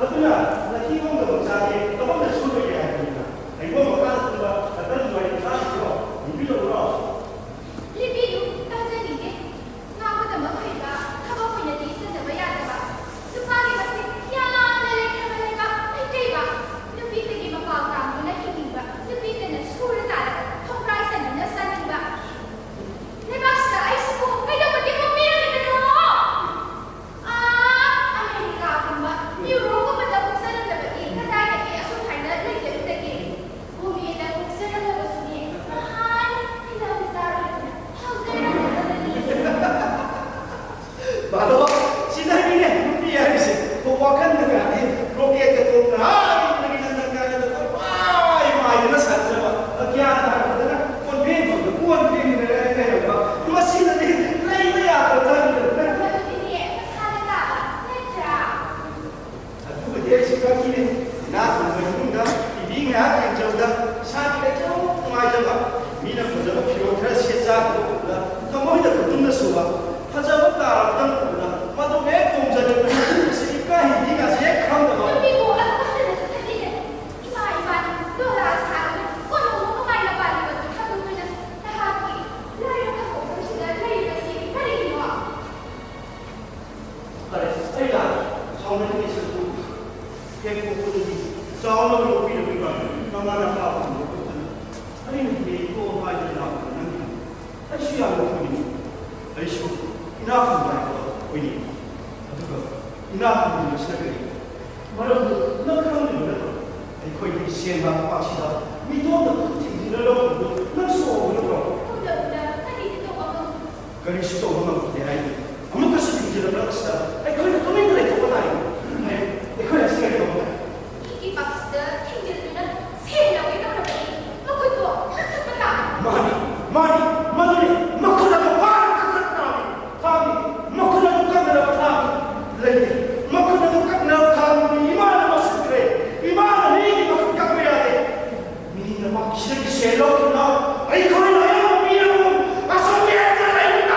ꯑꯗꯨꯅ ꯅꯊꯤ ꯈꯪꯗꯕ ꯃꯆꯥꯗꯤ ꯊꯕꯛꯅ ꯁꯨꯕ ꯌꯥꯏ ꯍꯥꯏꯕꯅꯤꯅ ꯍꯩꯕꯣꯡ ꯃꯈꯥꯗ ꯇꯨꯝꯕ ꯅꯇꯟ ꯋꯥꯏ ꯃꯆꯥꯁꯤꯡꯗꯣ ꯅꯤꯕꯤꯔꯛꯎꯔꯣ? ꯂꯤꯕꯤꯌꯨ, ꯇꯥꯖꯅꯤꯡꯉꯦ꯫ ꯉꯥꯡꯕꯗꯃꯛ ꯍꯩꯕ, ꯊꯕꯛ ꯑꯣꯏꯅꯗꯤ ꯁꯤꯖꯤꯟꯅꯕ ꯌꯥꯗꯕ꯫ ꯅꯨꯄꯥꯒꯤ ꯃꯁꯤꯡ ꯌꯥꯝꯅ ꯂꯩꯈ꯭ꯔꯕ ꯂꯩꯕꯥꯛ ꯃꯩꯇꯩꯕ꯫ ꯅꯨꯄꯤꯗꯒꯤ ꯃꯄꯥꯎ ꯇꯥꯡꯗꯨꯅ ꯍꯤꯡꯅꯤꯡꯕ, ꯅꯨꯄꯤꯗꯅ ꯁꯨꯔ ꯇꯥꯜꯂꯒ ꯈꯣꯡꯄ꯭ꯔꯥꯏ ꯆꯟꯗꯨꯅ ꯆꯥꯅꯤꯡꯕ꯫ ꯂꯩꯕꯥꯛꯁꯤꯗ ꯑꯩꯁꯤꯕꯨ ꯀꯩꯗꯧꯕꯒꯤ ꯄꯣꯛꯄꯤꯔꯝꯃꯤꯕꯅꯣ? ꯑꯥ, ꯑꯃꯦꯔꯤꯀꯥꯒꯨꯝꯕ, ꯌꯨꯔꯣꯞꯀꯨꯝꯕꯗ ꯄꯣꯛꯆꯔꯝꯂꯕꯗꯤ ꯀꯗꯥꯏꯗꯒꯤ ꯑꯁꯨꯛ ꯍꯥꯏꯅ ꯂꯩꯖꯔꯨꯗꯒꯦ? ꯚꯨꯃꯤꯗ ꯄꯣꯛꯆꯔꯝꯂꯕꯁꯨꯅꯦ, ꯅꯍꯥꯟ ꯐꯤꯂꯝ ꯁ꯭ꯇꯥꯔ ꯑꯣꯏꯗꯨꯅ ꯐꯥꯎꯖꯔꯝꯂꯗꯕꯅꯤ꯫ ꯕꯥꯂꯣ, ꯁꯤꯗꯅꯤꯅꯦ ꯅꯨꯄꯤ ꯍꯥꯏꯔꯤꯁꯦ꯫ ꯋꯥꯈꯜꯗꯒꯗꯤ ꯔꯣꯀꯦꯠꯀ ꯇꯣꯡꯗꯅ ꯑꯥ ꯌꯨꯝꯗꯒꯤ ꯂꯟꯗꯟ ꯀꯥꯏꯅ ꯀꯣꯏꯄꯥꯏ ꯄꯥꯏꯗꯅ ꯁꯥꯟꯅꯖꯕ, ꯑꯒ꯭ꯌꯥꯟ ꯇꯥꯔꯛꯄꯗꯅ ꯀꯣꯟꯐꯦꯡꯐꯝꯗ ꯀꯣꯟ ꯐꯦꯡꯗꯅ ꯂꯩꯔꯝꯕ꯫ ꯃꯁꯤꯗꯗꯤ ꯂꯩꯕ ꯌꯥꯗ꯭ꯔꯕ ꯖꯥꯠꯅꯤꯗ꯫ ꯃꯗꯨꯗꯤꯅꯦ ꯃꯁꯥꯅ ꯇꯥꯕ ꯅꯠꯇ꯭ꯔꯥ? ꯑꯗꯨꯕꯨꯗꯤ ꯑꯩꯁꯨ ꯈꯪꯉꯤꯅꯦ꯫ ꯏꯅꯥꯛ ꯈꯨꯟꯕ ꯏꯃꯨꯡꯗ ꯇꯤ ꯚꯤ ꯉꯥꯏꯍꯥꯛ ꯌꯦꯡꯖꯕꯗ ꯏꯁꯥꯒꯤ ꯂꯩꯖꯕ ꯅꯨꯡꯉꯥꯏꯖꯕ, ꯃꯤꯅ ꯐꯖꯕ ꯐꯤꯔꯣꯜ ꯈꯔ ꯁꯦꯠ ꯆꯥꯈꯤꯕ ꯎꯕꯗ ꯊꯃꯣꯏꯗ ꯈꯨꯇꯨꯝꯅ ꯁꯨꯕ, ꯐꯖꯕ ꯀꯥꯔ ꯑꯃꯇꯪ ꯎꯕꯗ ꯃꯗꯨ ꯍꯦꯛ ꯇꯣꯡꯖꯅꯤꯡꯕ, ꯃꯁꯤ ꯏꯀꯥꯏ ꯍꯤꯟꯗꯤꯒꯁꯦ ꯍꯦꯛ ꯈꯪꯗꯕ꯫ ꯅꯨꯄꯤꯕꯨ ꯑꯗꯨ ꯈꯛꯇꯅꯁꯨ ꯐꯠꯇꯦꯅꯦ꯫ ꯏꯃꯥ ꯏꯄꯥꯅ ꯗꯣꯂꯥ ꯁꯥꯔꯒ ꯀꯣꯟꯅ ꯅꯨꯡꯉꯥꯏꯅ ꯄꯥꯜꯂꯤꯕꯗꯨ ꯈꯪꯗꯨꯅ ꯅꯍꯥꯛꯀꯤ ꯂꯥꯏꯔꯕ ꯈꯣꯡꯆꯠꯁꯤꯗ ꯂꯩꯔꯤꯕꯁꯤ ꯀꯔꯤꯒꯤꯅꯣ? ꯐꯔꯦ, ꯑꯩ ꯂꯥꯛꯑꯒꯦ꯫ ꯁꯥꯎꯅꯔꯤꯉꯩ ꯁꯔꯨꯛꯄꯨ ꯍꯦꯛ ꯄꯣꯛꯄꯗꯒꯤ ꯆꯥꯎꯅꯕ ꯌꯣꯛꯄꯤꯔꯛꯂꯤꯕ ꯃꯃꯥ ꯅꯄꯥ ꯈꯨꯗꯤꯡꯃꯛ ꯄꯣꯛꯇꯨꯅ ꯑꯩꯅ ꯍꯦꯛ ꯄꯣꯛꯑꯣ ꯍꯥꯏꯗꯅ ꯂꯥꯛꯄꯗ ꯅꯪꯒꯤ ꯑꯩꯁꯨ ꯌꯥꯝꯅ ꯐꯨꯅꯤꯡꯉꯤ꯫ ꯑꯩꯁꯨ ꯏꯅꯥꯛ ꯈꯨꯟꯕ ꯍꯥꯏꯕꯗꯣ ꯑꯣꯏꯅꯤꯡꯉꯤ꯫ ꯑꯗꯨꯒ ꯏꯅꯥꯛ ꯈꯨꯟꯕꯁꯤꯅ ꯀꯔꯤ? ꯃꯔꯝꯗꯨ ꯅꯪ ꯈꯪꯗ꯭ꯔꯤꯕ ꯅꯠꯇ꯭ꯔꯣ? ꯑꯩꯈꯣꯏꯒꯤ ꯁꯦꯟ ꯂꯥꯛꯄꯁꯤꯗ ꯃꯤꯇꯣꯞꯅ ꯈꯨꯠ ꯊꯤꯡꯖꯤꯜꯂ ꯂꯧꯈꯤꯕꯗꯨ ꯅꯪꯁꯨ ꯎꯍꯧꯕ ꯅꯠꯇ꯭ꯔꯣ? ꯎꯗꯕꯗ ꯀꯔꯤꯗꯤ ꯇꯧꯕ ꯉꯝꯗꯦ? ꯀꯔꯤꯁꯨ ꯇꯧꯕ ꯉꯝꯗꯦ ꯍꯥꯏꯗꯨꯅ ꯑꯃꯨꯛꯀꯁꯨ ꯊꯤꯡꯖꯤꯜꯂꯛꯂꯕꯁꯤꯗ ꯑꯩꯈꯣꯏꯅ ꯇꯨꯃꯤꯟꯅ ꯂꯩꯊꯣꯛꯄ ꯇꯥꯏ꯫ ꯑꯩ, ꯑꯩꯈꯣꯏ ꯑꯁꯤ ꯀꯔꯤ ꯇꯧꯕ ꯇꯥꯏ? ꯏ ꯄꯥꯛꯁꯤꯗ ꯊꯤꯡꯖꯤꯜꯗꯨꯅ ꯁꯦꯟ ꯂꯧꯒꯦ ꯇꯧꯔꯕꯗꯤ ꯃꯈꯨꯠꯇꯣ ꯀꯛꯊꯠꯄ ꯇꯥꯕ꯫ ꯃꯥꯅꯤ, ꯃꯥꯅꯤ, ꯃꯗꯨꯅꯤ꯫ ꯃꯈꯨꯠ ꯑꯗꯨ ꯐꯥꯅ ꯀꯛꯊꯠꯄ ꯇꯥꯕꯅꯤ꯫ ꯊꯥꯡꯅꯤ, ꯃꯈꯨꯠ ꯑꯗꯨ ꯀꯛꯅꯅꯕ ꯊꯥꯡꯅꯤ ꯂꯩꯇꯦ꯫ ꯃꯈꯨꯠ ꯑꯗꯨ ꯀꯛꯅꯅꯕ ꯊꯥꯡꯅꯤ ꯏꯃꯥꯅ ꯂꯧꯁꯤꯟꯈ꯭ꯔꯦ꯫ ꯏꯃꯥꯅ ꯃꯤꯒꯤ ꯃꯈꯨꯠ ꯀꯛꯄ ꯌꯥꯗꯦ꯫ ꯃꯤꯅ ꯃꯥꯒꯤ ꯁꯤꯗꯒꯤ ꯁꯦꯟ ꯂꯧꯗꯨꯅ ꯑꯩꯈꯣꯏꯅ ꯑꯌꯥꯝꯕ ꯄꯤꯔꯕ ꯑꯁꯣꯝꯒꯤ ꯍꯦꯛꯇ ꯂꯩꯕ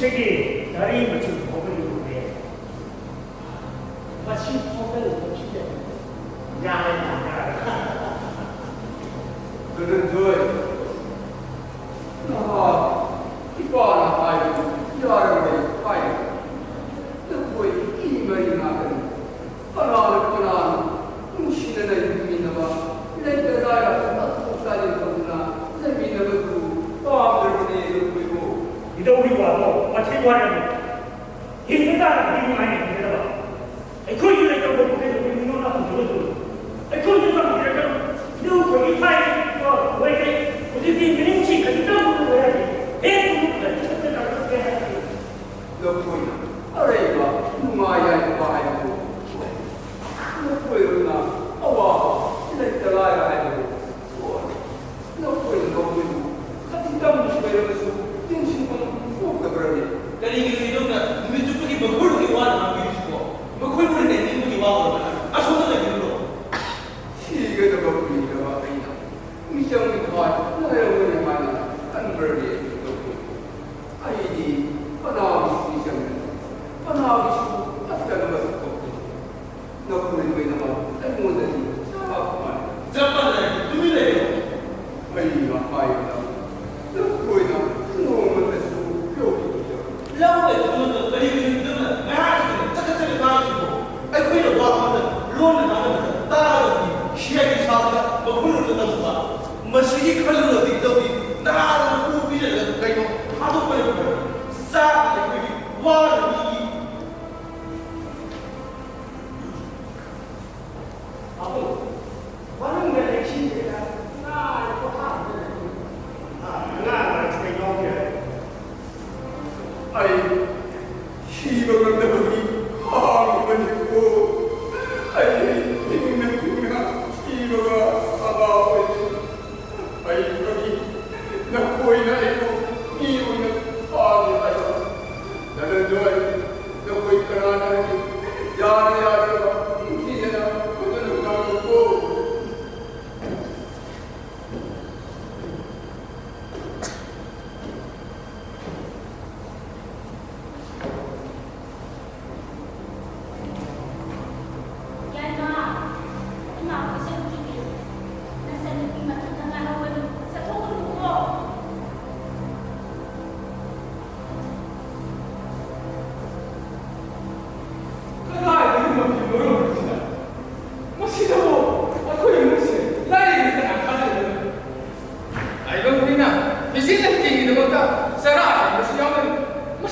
ꯁꯤꯒꯤ ꯒꯥꯔꯤ ꯃꯆꯨ ꯐꯥꯎꯕ ꯌꯧꯔꯦ꯫ ꯃꯁꯤ ꯐꯥꯎꯕ ꯌꯧꯔꯛꯈꯤꯗꯦ꯫ ꯌꯥꯔꯦ, ꯌꯥꯔꯦ꯫ ꯙꯅꯟꯖꯣꯏ, ꯅꯍꯥꯛ ꯏꯄꯥꯅ ꯍꯥꯏꯕꯗꯨ ꯌꯥꯔꯝꯂꯦ ꯍꯥꯏ꯫ ꯅꯈꯣꯏ ꯏ ꯃꯔꯤ ꯉꯥꯛꯇꯅꯤ꯫ ꯀꯅꯥꯅ ꯀꯅꯥꯅ ꯅꯨꯡꯁꯤꯅꯅ ꯍꯤꯡꯃꯤꯟꯅꯕ, ꯂꯩꯇ ꯂꯥꯏꯔ ꯑꯇꯣꯞ ꯆꯥꯅꯤꯡ ꯇꯧꯗꯨꯅ ꯂꯩꯃꯤꯟꯅꯕꯗꯨ ꯄꯥꯝꯗ꯭ꯔꯕꯅꯦ ꯅꯈꯣꯏꯕꯨ꯫ ꯏꯙꯧꯒꯤ ꯋꯥꯗꯣ ꯋꯥꯊꯤ ꯋꯥꯔꯦꯝꯅꯤ꯫ ꯍꯤꯡꯕ ꯇꯥꯔꯕꯗꯤ ꯅꯨꯡꯉꯥꯏꯅ ꯍꯤꯡꯒꯗꯕ꯫ ꯑꯩꯈꯣꯏꯒꯤ ꯂꯩꯇꯕ ꯃꯈꯩꯗꯣ ꯑꯩꯈꯣꯏ ꯃꯤꯉꯣꯟꯗ ꯍꯪꯖꯒꯗꯕꯅꯤ꯫ ꯑꯩꯈꯣꯏꯒꯤ ꯐꯪꯗ꯭ꯔꯒ ꯅꯨꯄꯥꯒꯤ ꯊꯥꯏꯅ ꯋꯥꯔꯤꯈꯩ ꯍꯧꯖꯤꯛꯇꯤ ꯃꯤꯅꯤꯡꯁꯤ ꯈꯖꯤꯛꯇꯪ ꯎꯕ ꯌꯥꯗꯦ꯫ ꯍꯦꯛ ꯎꯕꯗ ꯈꯖꯤꯛꯇꯪ ꯇꯥꯔꯛꯄ ꯌꯥꯗꯦ꯫ ꯅꯈꯣꯏꯅ ꯑꯔꯩꯕ ꯅꯨꯡꯉꯥꯏ ꯌꯥꯏꯐꯕ ꯍꯥꯏꯕꯗꯨ ꯑꯣꯏ꯫ ꯅꯈꯣꯏꯔꯣꯝꯅ ꯑꯋꯥꯕ ꯂꯩꯇ ꯂꯥꯏꯔ ꯍꯥꯏꯕꯗꯨ ꯑꯣꯏ꯫ ꯅꯈꯣꯏꯅ ꯃꯈꯣꯏꯕꯨ ꯈꯖꯤꯛꯇꯪ ꯁꯣꯏꯔꯕꯁꯨ ꯌꯦꯡꯁꯤꯟꯐꯝ ꯊꯣꯛꯇꯕ꯭ꯔꯅꯦ? ꯀꯔꯤꯒꯤꯅꯣ ꯏꯗꯣꯝꯅ ꯅꯨꯃꯤꯠ ꯆꯨꯞꯄꯒꯤ ꯃꯈꯣꯏꯕꯨꯒꯤ ꯋꯥꯅ ꯉꯥꯡꯕꯤꯔꯤꯁꯤꯕꯣ? ꯃꯈꯣꯏꯕꯨ ꯂꯩꯅꯤꯡꯕꯒꯤ ꯋꯥ ꯑꯣꯏꯔꯕ꯭ꯔꯥ? ꯑꯁꯣꯝꯗ ꯂꯩꯕꯤꯔꯨꯔꯣ꯫ ꯁꯤꯒꯗꯕ ꯀꯨꯏꯗ꯭ꯔꯕ ꯑꯩꯅ ꯃꯤꯆꯪ ꯊꯥꯏ ꯂꯩꯔꯝꯒꯅꯤ ꯍꯥꯏꯅ ꯈꯟꯕ꯭ꯔꯅꯦ ꯅꯈꯣꯏ? ꯑꯩꯗꯤ ꯀꯅꯥꯒꯤꯁꯨ ꯃꯤꯆꯪ ꯅꯠꯇꯦ, ꯀꯅꯥꯒꯤꯁꯨ ꯐꯠꯇꯅꯕꯁꯨ ꯇꯧꯗꯦ꯫ ꯅꯈꯣꯏ ꯂꯣꯏꯅꯃꯛ ꯑꯩꯉꯣꯟꯗꯗꯤ ꯆꯞ ꯃꯥꯟꯅꯩ꯫ ꯆꯞ ꯃꯥꯟꯅꯔꯗꯤ ꯇꯨꯃꯤꯟ ꯂꯩꯌꯨ꯫ ꯑꯩꯅ ꯍꯥꯏꯕꯗ ꯅꯈꯣꯏꯅ ꯅꯣꯡꯃꯇꯁꯨ ꯂꯧꯕꯤꯈꯤꯗꯕ꯫ ꯂꯧꯔꯣꯏꯗꯕ ꯅꯠꯇ꯭ꯔꯣ? ꯀꯔꯤꯒꯤꯅꯣ ꯏꯗꯣꯝꯅ ꯉꯥꯏꯍꯥꯛ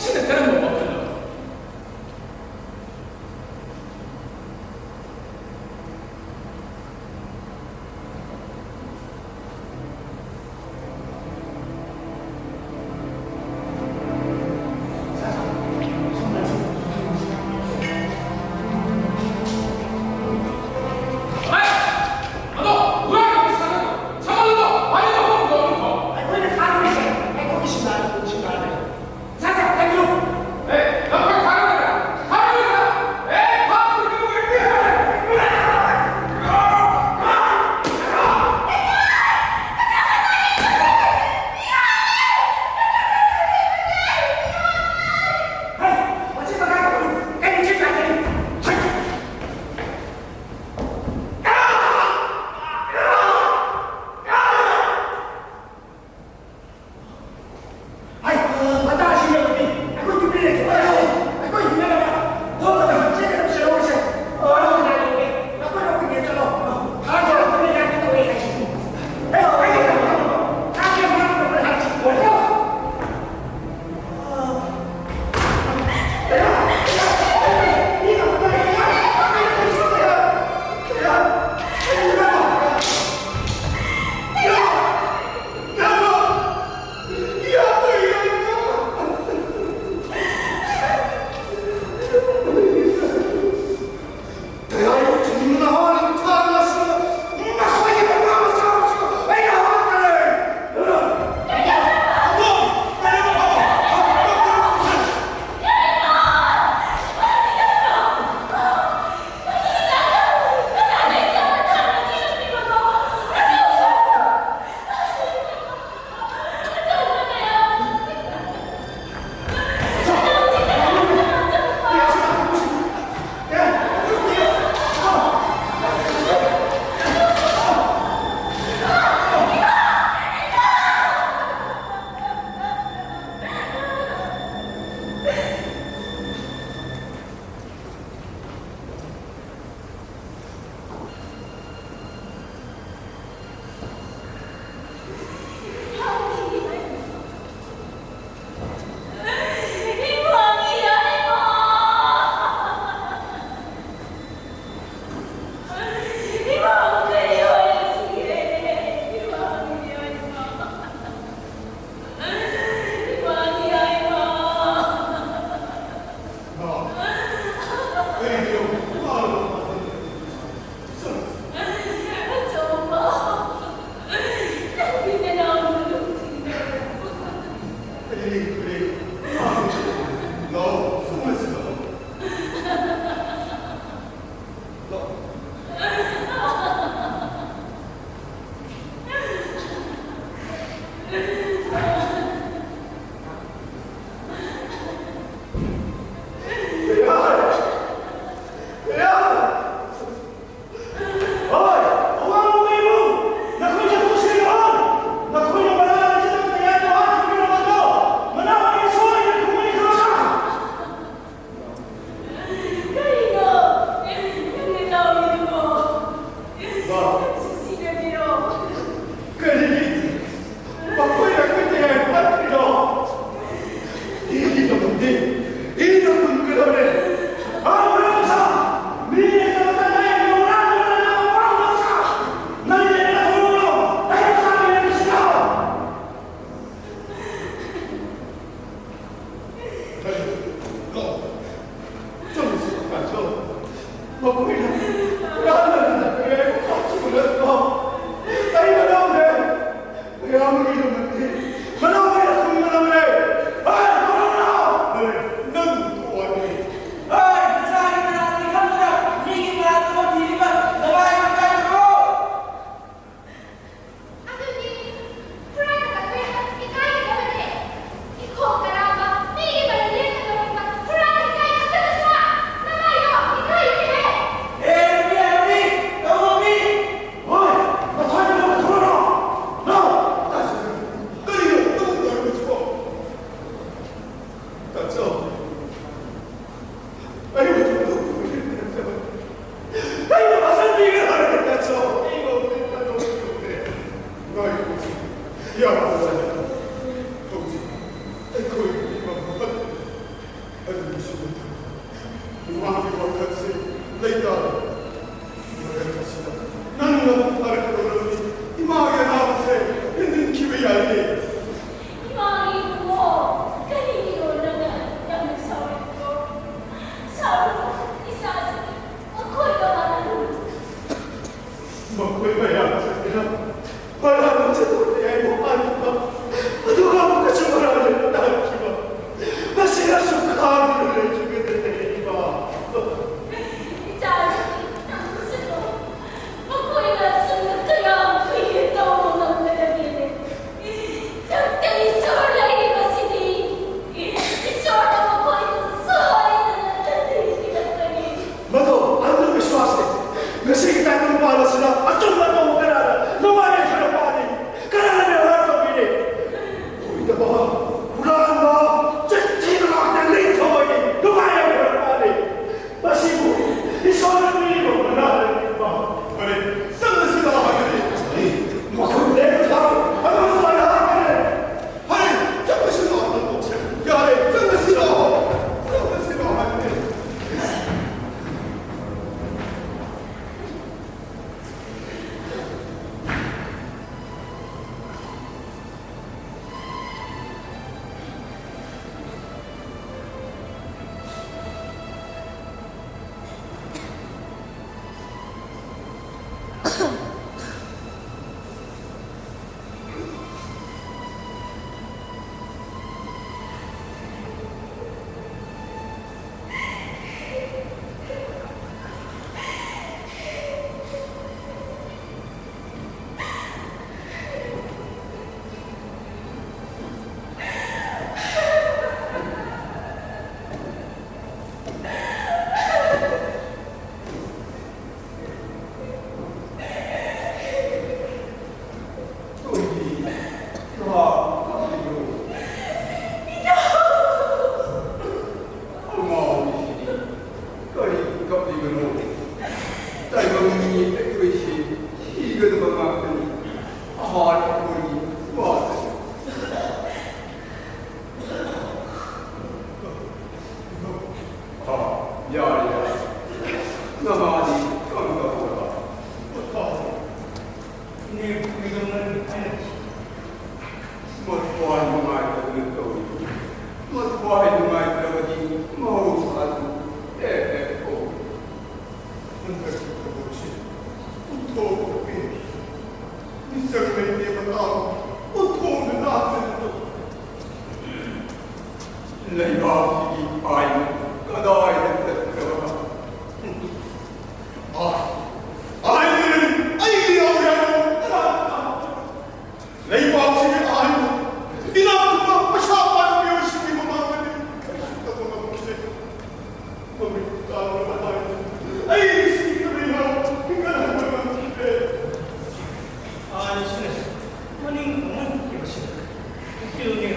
ꯁꯤꯅ ꯀꯔꯝꯕ ꯋꯥꯈꯜꯅꯣ? ꯑꯩꯈꯣꯏꯅ ꯊꯥꯗꯣꯏꯁꯦ ꯑꯩꯈꯣꯏꯒꯤ ꯁꯤꯡꯒꯥꯔ ꯁꯤꯡꯒꯥꯔꯅꯦ꯫ ꯁꯥ ꯁꯥ ꯊꯦꯡꯀ꯭ꯌꯨ꯫ ꯑꯦ, ꯍꯨꯔꯥꯟꯕ, ꯆꯤꯟ ꯊꯤꯕ ꯉꯥꯛꯇ ꯅꯤꯡꯊꯧ ꯑꯣꯏꯅ ꯅꯨꯡꯉꯥꯏꯅ ꯂꯩꯔꯛꯄꯅꯤ꯫ ꯃꯁꯤꯕꯨ ꯏꯁꯣꯔꯅ ꯄꯤꯔꯤꯕ ꯃꯅꯥꯅꯤ꯫ ꯐꯔꯦ, ꯆꯪꯉꯁꯤ ꯂꯥꯛꯑꯣ ꯍꯥꯏꯕꯅꯤ꯫ ꯃꯈꯨꯠ ꯂꯦꯡꯕ ꯊꯥꯔꯣ꯫ ꯑꯗꯨ ꯁꯨꯃꯥꯏꯅ ꯍꯥꯏꯕꯅꯤ꯫ ꯐꯔꯦ, ꯆꯪꯉꯁꯤ ꯂꯥꯛꯑꯣ ꯍꯥꯏꯕꯅꯤ꯫ ꯌꯥꯔꯦ, ꯆꯪꯉꯁꯤ ꯂꯥꯛꯑꯣ꯫ ꯆꯪꯉꯁꯤ ꯂꯥꯛꯑꯣ ꯍꯥꯏꯕꯅꯤ꯫ ꯀꯔꯤ ꯀꯞꯂꯤꯕꯅꯣ? ꯇꯥꯏꯕꯪ ꯃꯤ ꯑꯩꯈꯣꯏꯁꯤ ꯁꯤꯒꯗꯕ ꯉꯥꯛꯇꯅꯤ꯫ ꯑꯍꯥꯟ ꯑꯩꯈꯣꯏꯒꯤ ꯋꯥꯗꯅꯤ꯫ ꯑ, ꯌꯥꯔꯦ, ꯌꯥꯔꯦ꯫ ꯅꯃꯥꯗꯤ ꯀꯝꯗꯧꯔꯕ? ꯄꯣꯊꯥꯔꯦ꯫ ꯏꯅꯦ ꯀꯩꯗꯧꯅꯔꯤ ꯍꯥꯏꯅ? ꯃꯊ꯭ꯋꯥꯏ ꯅꯨꯡꯉꯥꯏꯇꯗꯅ ꯇꯧꯔꯤꯕꯅꯤ꯫ ꯃꯊ꯭ꯋꯥꯏ ꯅꯨꯡꯉꯥꯏꯇ꯭ꯔꯕꯗꯤ ꯃꯍꯧꯁꯥꯁꯨ ꯍꯦꯛ ꯍꯦꯛ ꯊꯣꯛꯏ꯫ ꯍꯟꯗꯛꯀꯤ ꯊꯧꯗꯣꯛꯁꯤ ꯑꯣꯟꯊꯣꯛꯄ ꯄꯦꯟꯈꯤ꯫ ꯃꯤꯁꯛ ꯂꯩꯇꯦ ꯃꯇꯥꯎ, ꯑꯣꯟꯊꯣꯛꯅ ꯂꯥꯛꯆꯔꯤꯕ ꯂꯩꯕꯥꯛꯁꯤꯒꯤ ꯑꯥꯏꯟ ꯀꯗꯥꯏꯗ ꯆꯠꯈ꯭ꯔꯕ? ꯑꯥꯏꯟ, ꯑꯩꯒꯤ ꯌꯥꯎꯔꯦ ꯍꯥꯏꯕ ꯀꯅꯥ? ꯂꯩꯕꯥꯛꯁꯤꯒꯤ ꯑꯥꯏꯟ, ꯏꯅꯥꯛ ꯈꯨꯟꯕ ꯄꯩꯁꯥ ꯄꯥꯏꯕ ꯃꯤꯑꯣꯏꯁꯤꯡꯒꯤ ꯃꯃꯥꯡꯗꯗꯤ ꯀꯔꯤꯁꯨ ꯇꯧꯕ ꯉꯝꯂꯣꯏꯗꯦ꯫ ꯃꯃꯤꯠ ꯇꯥꯡꯂꯕ ꯑꯥꯏꯟ, ꯑꯩ ꯁꯤꯈ꯭ꯔꯕ ꯏꯅꯥꯎ ꯍꯤꯡꯒꯠꯍꯟꯕ ꯉꯝꯈꯤꯗꯦ꯫ ꯑꯥꯏꯟꯁꯤꯅ ꯃꯅꯤꯡ ꯑꯃꯨꯛ ꯍꯟꯈꯤꯕꯁꯤꯗ ꯎꯀꯤꯜꯒꯤ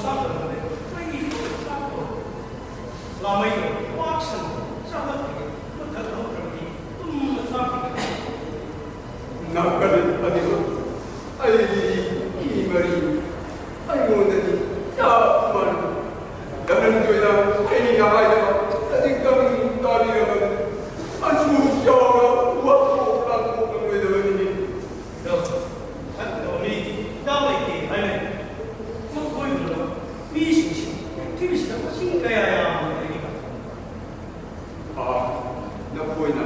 ꯆꯥꯛ ꯊꯣꯡꯉꯝꯗꯦ꯫ ꯑꯩꯒꯤ ꯆꯥꯛ ꯊꯣꯡꯉꯝꯗꯦ꯫ ꯂꯥꯃꯩꯗꯣ ꯄꯥꯛ ꯁꯟꯅ ꯆꯥꯛ ꯍꯥꯞꯄꯤꯒꯦ꯫ ꯃꯊꯛ ꯍꯧꯈ꯭ꯔꯕꯗꯤ ꯇꯨꯝꯅ ꯆꯥꯛ ꯄꯤꯒꯦ꯫ ꯅꯥꯀꯜ ꯑꯅꯤꯃꯛ ꯑꯩꯒꯤ ꯏ ꯃꯔꯤ꯫ ꯑꯩꯉꯣꯟꯗꯗꯤ ꯆꯞ ꯃꯥꯟꯅꯩ꯫ ꯙꯅꯟꯖꯣꯏꯅ ꯑꯩꯅ ꯍꯥꯏꯗꯕ ꯆꯅꯤꯡꯇꯝ ꯇꯥꯕꯤꯔꯕꯅꯤ꯫ ꯑꯁꯨꯛ ꯆꯥꯎꯅ ꯋꯥꯊꯣꯛ ꯂꯥꯟꯊꯣꯛꯂꯝꯂꯣꯏꯗꯕꯅꯤꯅꯦ꯫ ꯑꯗꯣ ꯐꯠꯇꯕ ꯃꯤ ꯍꯤꯗꯥꯛ ꯂꯩꯇꯦ ꯍꯥꯏꯅꯩ꯫ ꯃꯈꯣꯏꯒꯨꯝꯂꯕ ꯃꯤꯁꯤꯡꯁꯤ ꯄ꯭ꯔꯤꯊꯤꯕꯤꯁꯤꯗ ꯃꯁꯤꯡ ꯀꯌꯥ ꯌꯥꯝꯅ ꯂꯩꯔꯤꯕ? ꯑꯥ, ꯅꯈꯣꯏꯅ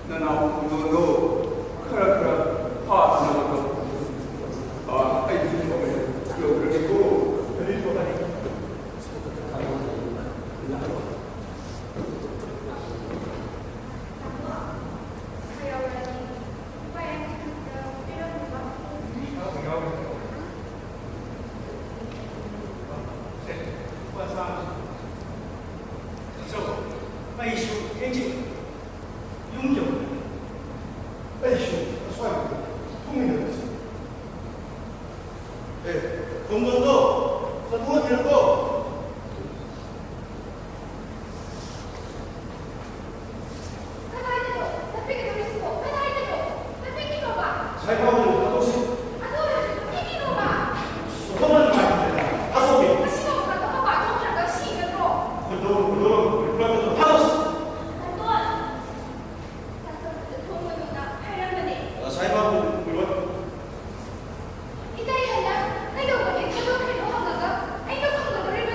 ꯅꯅꯥꯎ ꯈꯨꯗꯣꯟꯗꯣ ꯈꯔ ꯈꯔ ꯐꯥꯗꯅꯕ ꯇꯧ꯫ ꯑꯥ, ꯑꯩ ꯌꯨꯝ ꯊꯣꯛꯑꯦ꯫ ꯌꯧꯔꯒꯦꯀꯣ꯫ ꯀꯔꯤ ꯊꯣꯛꯑꯦ? ꯑꯩꯁꯨ ꯊꯦꯡꯖꯤꯜꯂꯦ꯫ ꯌꯨꯝ ꯌꯧꯔꯦ꯫ ꯑꯩꯁꯨ ꯑꯁ꯭ꯋꯥꯏꯗ ꯊꯣꯡꯃꯤꯟꯅꯔꯁꯤ꯫ ꯑꯦ, ꯇꯣꯝꯕꯣꯝꯗꯣ, ꯆꯠꯊꯣꯛꯍꯟꯕꯤꯔꯝꯃꯣ꯫ ꯀꯗꯥꯏꯗꯅꯣ? ꯅꯠꯄꯤꯒꯗꯧꯔꯤꯁꯤꯕꯣ? ꯀꯗꯥꯏꯗꯅꯣ? ꯅꯠꯄꯤꯒꯤꯅꯣꯕ? ꯁꯥꯏꯐꯥꯎꯕꯗ ꯊꯥꯗꯣꯛꯁꯤ꯫ ꯑꯗꯨ ꯑꯣꯏꯔꯁꯨ ꯅꯠꯄꯤꯒꯤꯅꯣꯕ? ꯁꯣꯛꯍꯟꯕ ꯅꯨꯡꯉꯥꯏꯇꯦꯗꯅ꯫ ꯊꯥꯗꯣꯛꯀꯦ꯫ ꯉꯁꯤ ꯅꯣꯡ ꯐꯥꯗꯣꯛ ꯃꯄꯥꯟ ꯊꯣꯛꯇ꯭ꯔꯒ ꯁꯤꯒꯗ꯭ꯔꯣ? ꯈꯣꯏꯗꯧ, ꯈꯣꯏꯗꯧ, ꯈꯣꯏꯗꯧ, ꯊꯥꯗꯣꯛꯁꯤ꯫ ꯑꯟꯇꯣꯟ! ꯗꯥꯛꯇꯔ ꯈꯨꯟꯗ ꯊꯣꯡ ꯂꯣꯜꯂꯣꯅ ꯍꯥꯏꯔꯝꯕꯅꯦ꯫ ꯁꯥꯏꯐꯥꯎꯕꯗ ꯀꯨꯏꯔꯣꯏ꯫ ꯏꯇꯩ ꯍꯥꯏꯅ ꯀꯩꯗꯧꯕꯒꯤ ꯊꯥꯗꯣꯛꯈ꯭ꯔꯤꯅꯣ ꯍꯪꯉꯒ ꯑꯩꯅ ꯐꯪꯒꯗꯧꯔꯤꯕ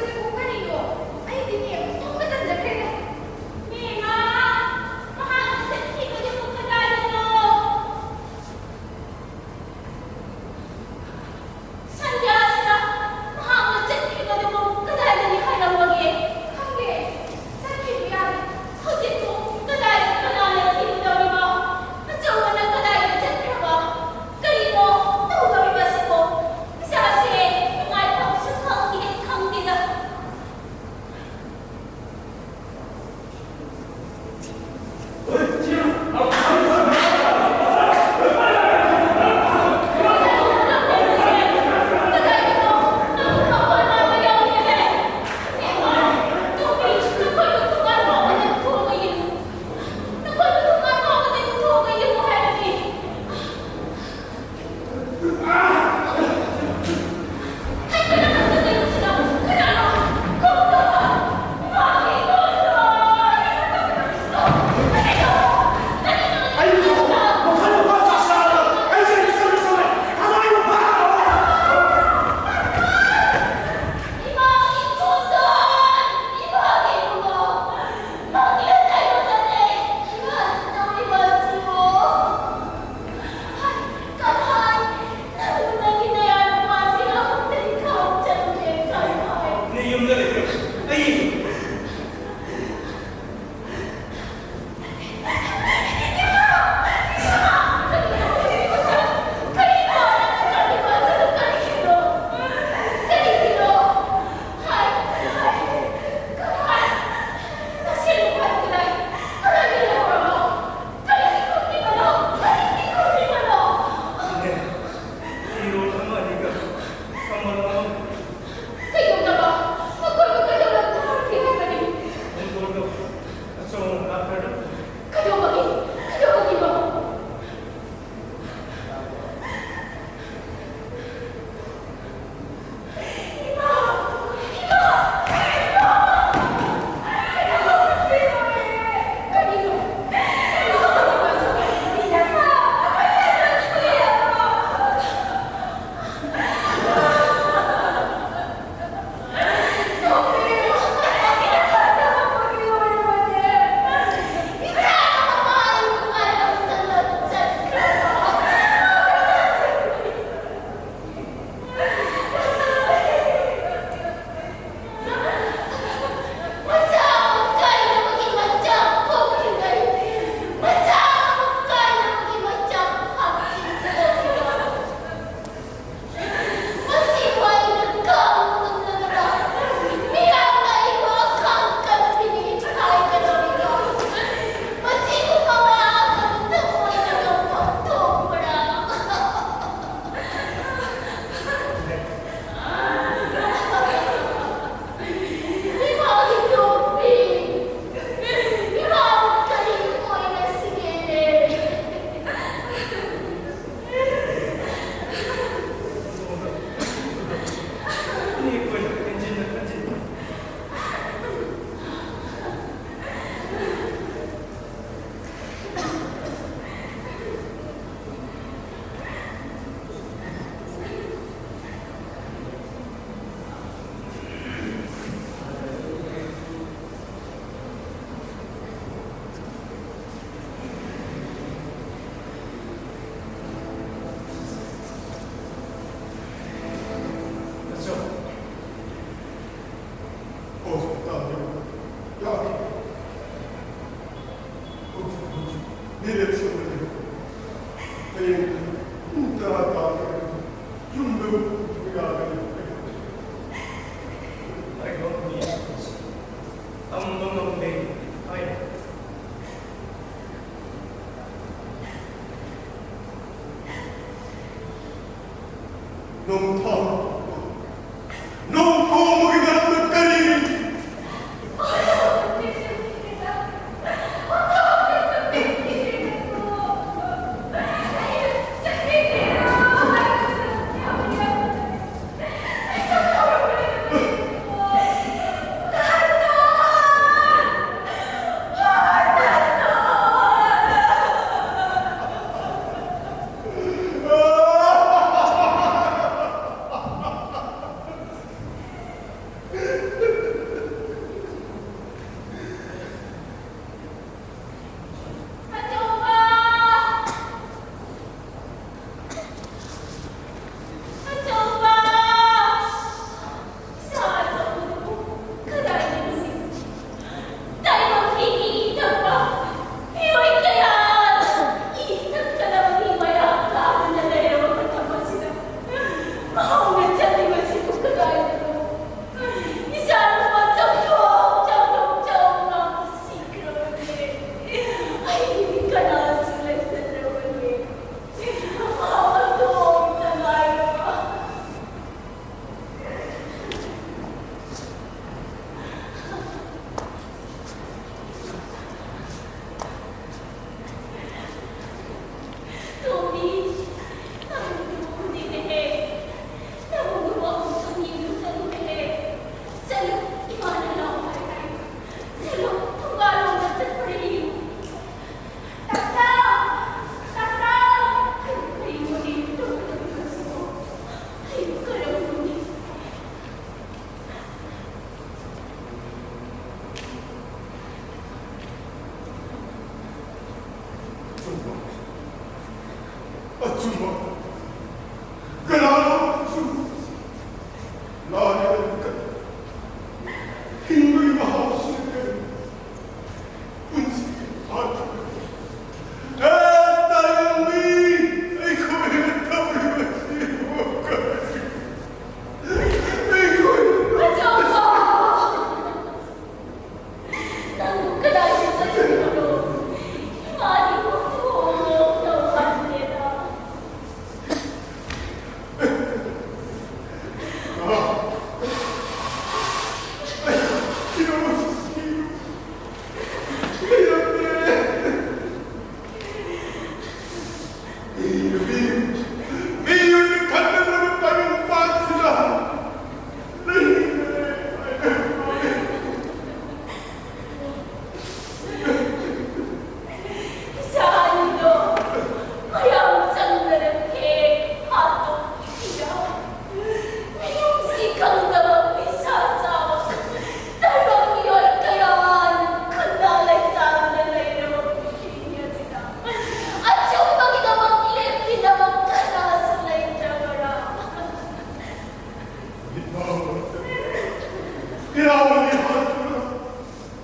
ꯏꯔꯥꯕꯣꯠꯅꯤ ꯍꯥꯠꯇꯨꯅ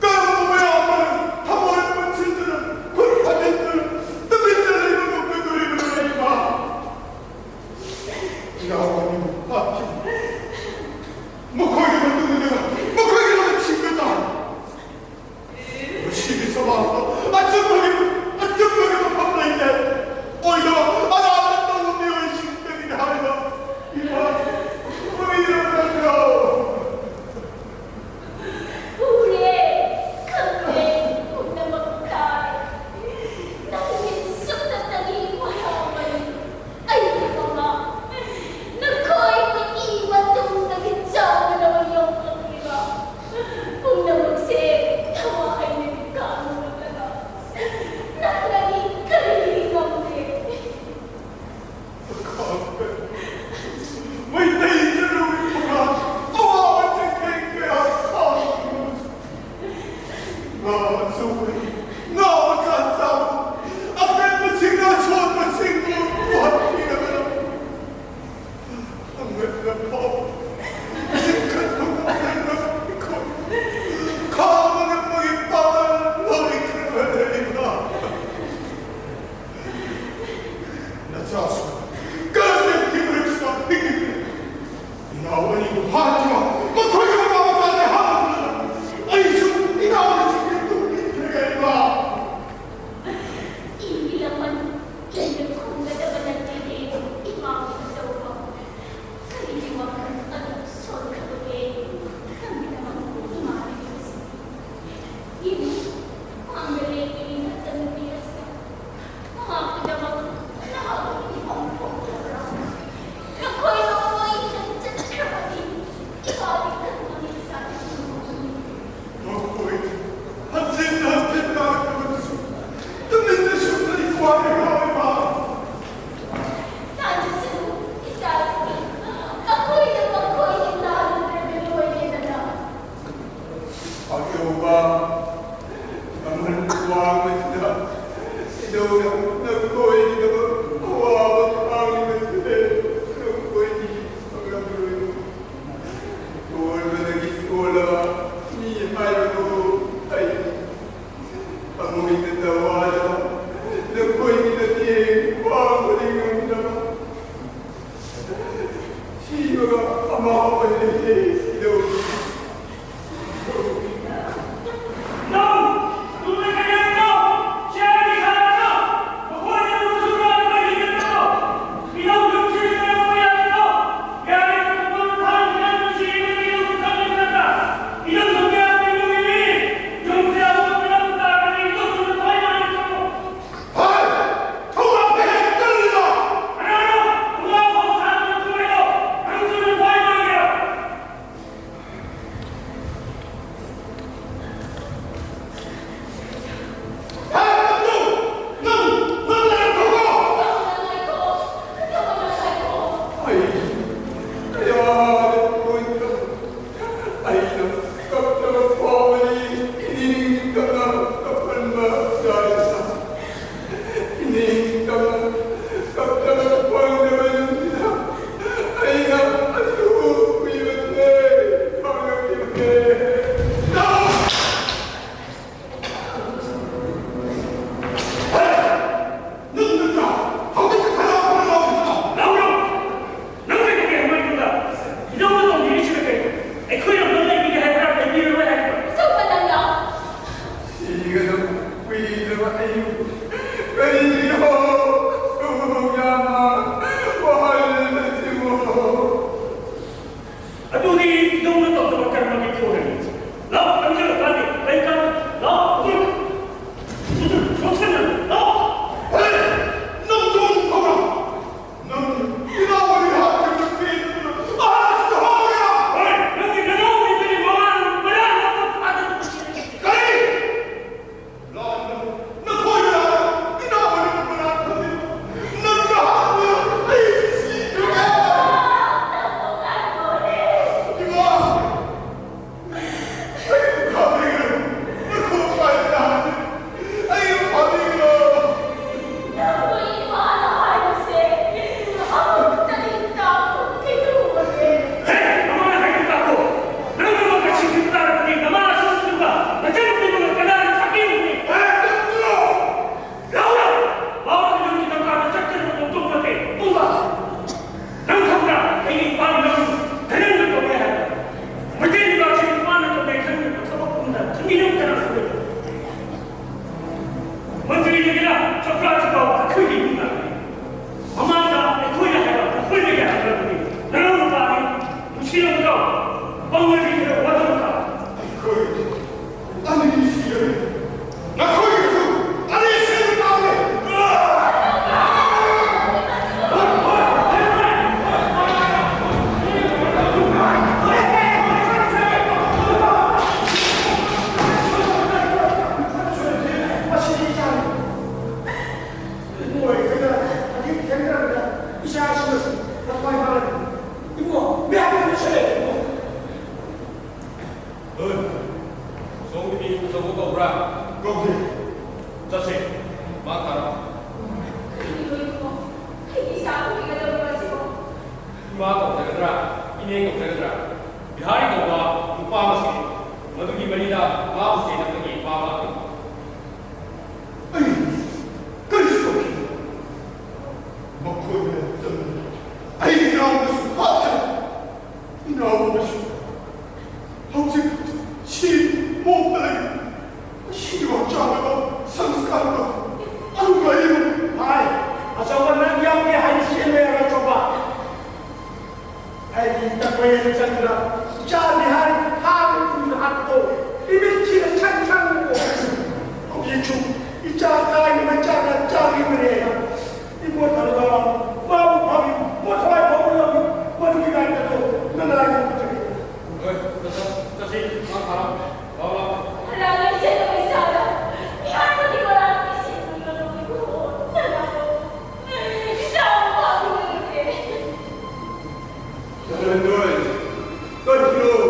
ꯀꯔꯝꯕ ꯃꯌꯥꯝꯅ ꯊꯃꯣꯏ ꯄꯨꯟꯁꯤꯟꯗꯨꯅ ꯈꯨꯠ ꯊꯥꯖꯤꯟꯗꯨꯅ ꯇꯨꯃꯤꯟꯅ ꯂꯩꯕ ꯉꯝꯒꯗꯣꯔꯤꯕꯅꯣ ꯏꯃꯥ? ꯏꯔꯥꯕꯣꯠꯅꯤꯕꯨ ꯍꯥꯠꯈꯤꯕ ꯃꯈꯣꯏꯒꯤ ꯃꯇꯨꯡ ꯏꯟꯅ ꯃꯈꯣꯏꯒꯤ ꯂꯣꯏ ꯊꯤꯕ ꯇꯥꯔꯦ꯫ ꯃꯁꯤꯒꯤ ꯁꯃꯥꯖꯇ ꯑꯆꯨꯝꯕꯒꯤ, ꯑꯆꯨꯝꯕꯒꯤ ꯃꯐꯝ ꯂꯩꯇꯦ꯫ ꯑꯣꯏꯗꯕ ꯑꯔꯥꯟꯕ ꯇꯧꯕ ꯃꯤꯑꯣꯏꯁꯤꯡꯗꯒꯤꯗꯤ ꯍꯥꯏꯕ ꯏꯃꯥ ꯀꯔꯤꯅꯣ ꯅꯪꯅ? ꯎꯔꯦ, ꯈꯪꯂꯦ, ꯄꯨꯝꯅꯃꯛ ꯇꯥꯏ꯫ ꯅꯪꯒꯤ ꯁꯨꯞꯅꯇꯒꯤ ꯋꯥꯔꯧꯕꯅꯤ꯫ ꯑꯩꯒꯤ ꯃꯃꯥ, ꯅꯈꯣꯏ ꯃꯤꯒꯤ ꯃꯇꯨꯡꯗꯒꯤ ꯆꯥꯎꯅꯕ ꯌꯣꯛꯂꯛꯂꯤꯕ ꯄꯨꯝꯅꯃꯛꯁꯦ ꯊꯋꯥꯏꯅ ꯀꯥꯡꯂꯒ ꯅꯪꯅꯗꯤ ꯀꯔꯤ ꯉꯝꯗꯦ? ꯃꯩꯇꯩ ꯆꯠꯂꯨꯕꯤ ꯊꯧꯅꯥ ꯑꯋꯥꯕ ꯆꯩꯊꯦꯡ ꯀꯌꯥ ꯈꯥꯡꯂꯕꯁꯨ ꯉꯥ ꯑꯆꯧꯕ, ꯉꯥ ꯃꯆꯥ ꯆꯥꯕ, ꯑꯀꯟꯕꯁꯤꯡꯅ ꯑꯁꯣꯟꯕꯁꯤꯡꯕꯨ ꯄꯣꯍꯟꯕꯤꯔꯕꯅ ꯊꯥꯡꯒꯠꯂ ꯐꯥꯎ ꯆꯤꯡꯈꯠꯄ ꯉꯝꯗꯅ ꯑꯩꯈꯣꯏ ꯈꯥꯡꯕ ꯉꯝꯕꯒꯤ ꯄꯥꯡꯒꯜ ꯂꯣꯏꯈ꯭ꯔꯕꯅꯦ ꯏꯃꯥ꯫ ꯅꯆꯥꯁꯨ ꯀꯔꯝꯅ ꯊꯤꯃꯔꯛꯁꯤꯗ ꯍꯤꯡꯂꯤꯕꯅꯣ? ꯏꯅꯥꯎ ꯑꯅꯤꯕꯨ ꯐꯥꯈꯤꯕ ꯃꯈꯣꯏꯒꯤ ꯃꯃꯥ ꯃꯄꯥꯗꯤ ꯍꯥꯠꯂꯝꯗꯅ ꯑꯩꯁꯨ ꯏꯅꯥꯎ ꯑꯅꯤꯁꯤꯡꯒꯤ ꯇꯨꯡ ꯏꯟꯈ꯭ꯔꯒꯦ ꯏꯃꯥ꯫ ꯏꯒꯤ ꯂꯃꯟ ꯏꯅ ꯈꯨꯝꯒꯗꯕ ꯅꯠꯇꯦꯅꯦ ꯏꯃꯥ ꯑꯆꯧꯕ꯫ ꯀꯔꯤꯒꯤ ꯋꯥꯈꯜ ꯑꯗꯨꯛ ꯁꯣꯟꯈ꯭ꯔꯕꯒꯦ? ꯅꯪꯒꯤꯗꯃꯛ ꯏꯃꯥꯅ ꯏꯕꯁꯤ ꯌꯦꯡꯉꯨ, ꯃꯥꯡꯗ ꯂꯦꯞꯂꯤꯕꯤ ꯅꯆꯟꯅꯨꯄꯤ ꯑꯁꯤꯅ ꯃꯍꯥꯛꯀꯤꯗꯃꯛ ꯅꯍꯥꯛ ꯏꯐꯝ ꯐꯣꯡꯗ꯭ꯔꯕ꯭ꯔꯥ? ꯅꯈꯣꯏ ꯂꯣꯏꯅ ꯆꯠꯈ꯭ꯔꯕꯗꯤ ꯄꯪꯂꯩ ꯂꯩꯔ ꯋꯥꯊꯕ ꯇꯥ꯫ ꯑꯩꯈꯣꯏ ꯑꯅꯤ ꯁꯤꯔꯦ꯫ ꯅꯈꯣꯏꯒꯤꯁꯨ ꯑꯅꯤ ꯁꯤꯕ ꯇꯥꯕꯅꯤ꯫ ꯃꯁꯤꯗꯤ ꯏꯆꯥꯅꯤ꯫ ꯏꯕꯨꯡꯉꯣ, ꯑꯩꯈꯣꯏꯅ ꯍꯧꯖꯤꯛ ꯊꯦꯡꯅꯔꯕꯗ ꯏꯆꯥꯁꯤꯡ ꯑꯁꯤ ꯃꯊ꯭ꯋꯥꯏ ꯃꯥꯡꯂꯅꯤ꯫ ꯏꯕꯨꯡꯉꯣ, ꯃꯌꯥꯝ ꯄꯨꯟꯅ ꯆꯠꯂꯦ, ꯏꯕꯨꯡꯉꯣ꯫ ꯍꯣꯏ꯫ ꯁꯣꯝꯒꯤꯗꯤ ꯑꯆꯧꯕ ꯀꯧꯕ꯭ꯔꯥ? ꯀꯧꯗꯦ꯫ ꯆꯠꯁꯦ꯫ ꯃꯥ ꯊꯥꯔꯣ꯫ ꯀꯔꯤꯅꯣ ꯏꯕꯨꯡꯉꯣ? ꯑꯩꯒꯤ ꯏꯆꯥ ꯄꯣꯛꯃꯤꯟꯅꯗꯕ ꯑꯁꯤꯕꯣ? ꯏꯃꯥ ꯀꯧꯖꯒꯗ꯭ꯔꯥ? ꯏꯅꯦ ꯀꯧꯖꯒꯗ꯭ꯔꯥ? ꯕꯤꯍꯥꯔꯤ ꯀꯧꯕ ꯅꯨꯄꯥ ꯑꯃ ꯁꯤꯔꯦ꯫ ꯃꯗꯨꯒꯤ ꯃꯔꯤꯗ ꯃꯥꯕꯨ ꯆꯦꯟꯅꯕꯒꯤ ꯃꯥ ꯂꯥꯛꯂꯤ꯫ ꯑꯩ ꯀꯔꯤꯁꯨ ꯇꯧꯈꯤꯗꯦ꯫ ꯃꯈꯣꯏꯅ ꯆꯪꯂꯤ꯫ ꯑꯩ ꯏꯅꯥꯎꯅꯁꯨ ꯍꯥꯠꯈ꯭ꯔꯦ꯫ ꯏꯅꯥꯎꯅꯁꯨ ꯍꯧꯖꯤꯛ ꯁꯤ ꯃꯣꯛꯇ ꯂꯩ꯫ ꯁꯤꯕ ꯆꯥꯗꯕ ꯁꯪꯁꯀꯥꯔ ꯇꯧ꯫ ꯑꯗꯨꯒ ꯑꯩꯕꯨ ꯍꯥꯏ, ꯑꯆꯧꯕ ꯅꯪ ꯌꯥꯎꯒꯦ ꯍꯥꯏꯅ ꯆꯦꯟꯕ ꯌꯥꯔꯣꯏ, ꯑꯆꯧꯕ꯫ ꯑꯩꯒꯤ ꯇꯛꯋꯥꯏꯗ ꯆꯪꯗꯨꯅ ꯏꯆꯥ ꯕꯤꯍꯥꯔꯤ ꯐꯥꯕ ꯊꯨꯅ ꯍꯥꯠꯄꯗꯣ ꯏꯃꯤꯠꯁꯤꯅ ꯁꯪ ꯁꯪ ꯎꯕ꯫ ꯍꯧꯖꯤꯛꯁꯨ ꯏꯆꯥ ꯀꯥꯏꯅꯕ ꯆꯥꯛꯅ ꯆꯥꯈꯤꯕꯅꯦ꯫ ꯏꯕꯣ ꯇꯔꯨꯀꯥ, ꯃꯥꯕꯨ ꯐꯥꯕꯤꯌꯨ, ꯃꯊ꯭ꯋꯥꯏ ꯐꯥꯎꯕ ꯂꯧꯕꯤꯌꯨ, ꯃꯗꯨꯒꯤ ꯂꯥꯏꯔꯤꯛ ꯑꯗꯨ ꯅꯅꯥꯏ ꯌꯧꯍꯟꯖꯒꯦ꯫ ꯍꯣꯏ, ꯆꯠꯁꯤ, ꯆꯠꯁꯤ, ꯃꯥ ꯐꯥꯔꯣ, ꯂꯥꯛꯑꯣ, ꯂꯥꯛꯑꯣ꯫ ꯍꯔꯥ ꯂꯩꯖꯗꯕ ꯏꯆꯥꯗ ꯃꯤꯍꯥꯠꯄꯒꯤ ꯃꯔꯥꯜ ꯄꯤꯁꯤꯟꯕꯤꯒꯅꯨ ꯏꯕꯨꯡꯉꯣ, ꯅꯅꯥꯏ ꯌꯧ-, ꯏꯆꯥꯕꯨ ꯐꯥꯕꯤꯔꯒꯦ꯫ ꯀꯔꯤꯅꯣ? ꯀꯔꯤꯅꯣ?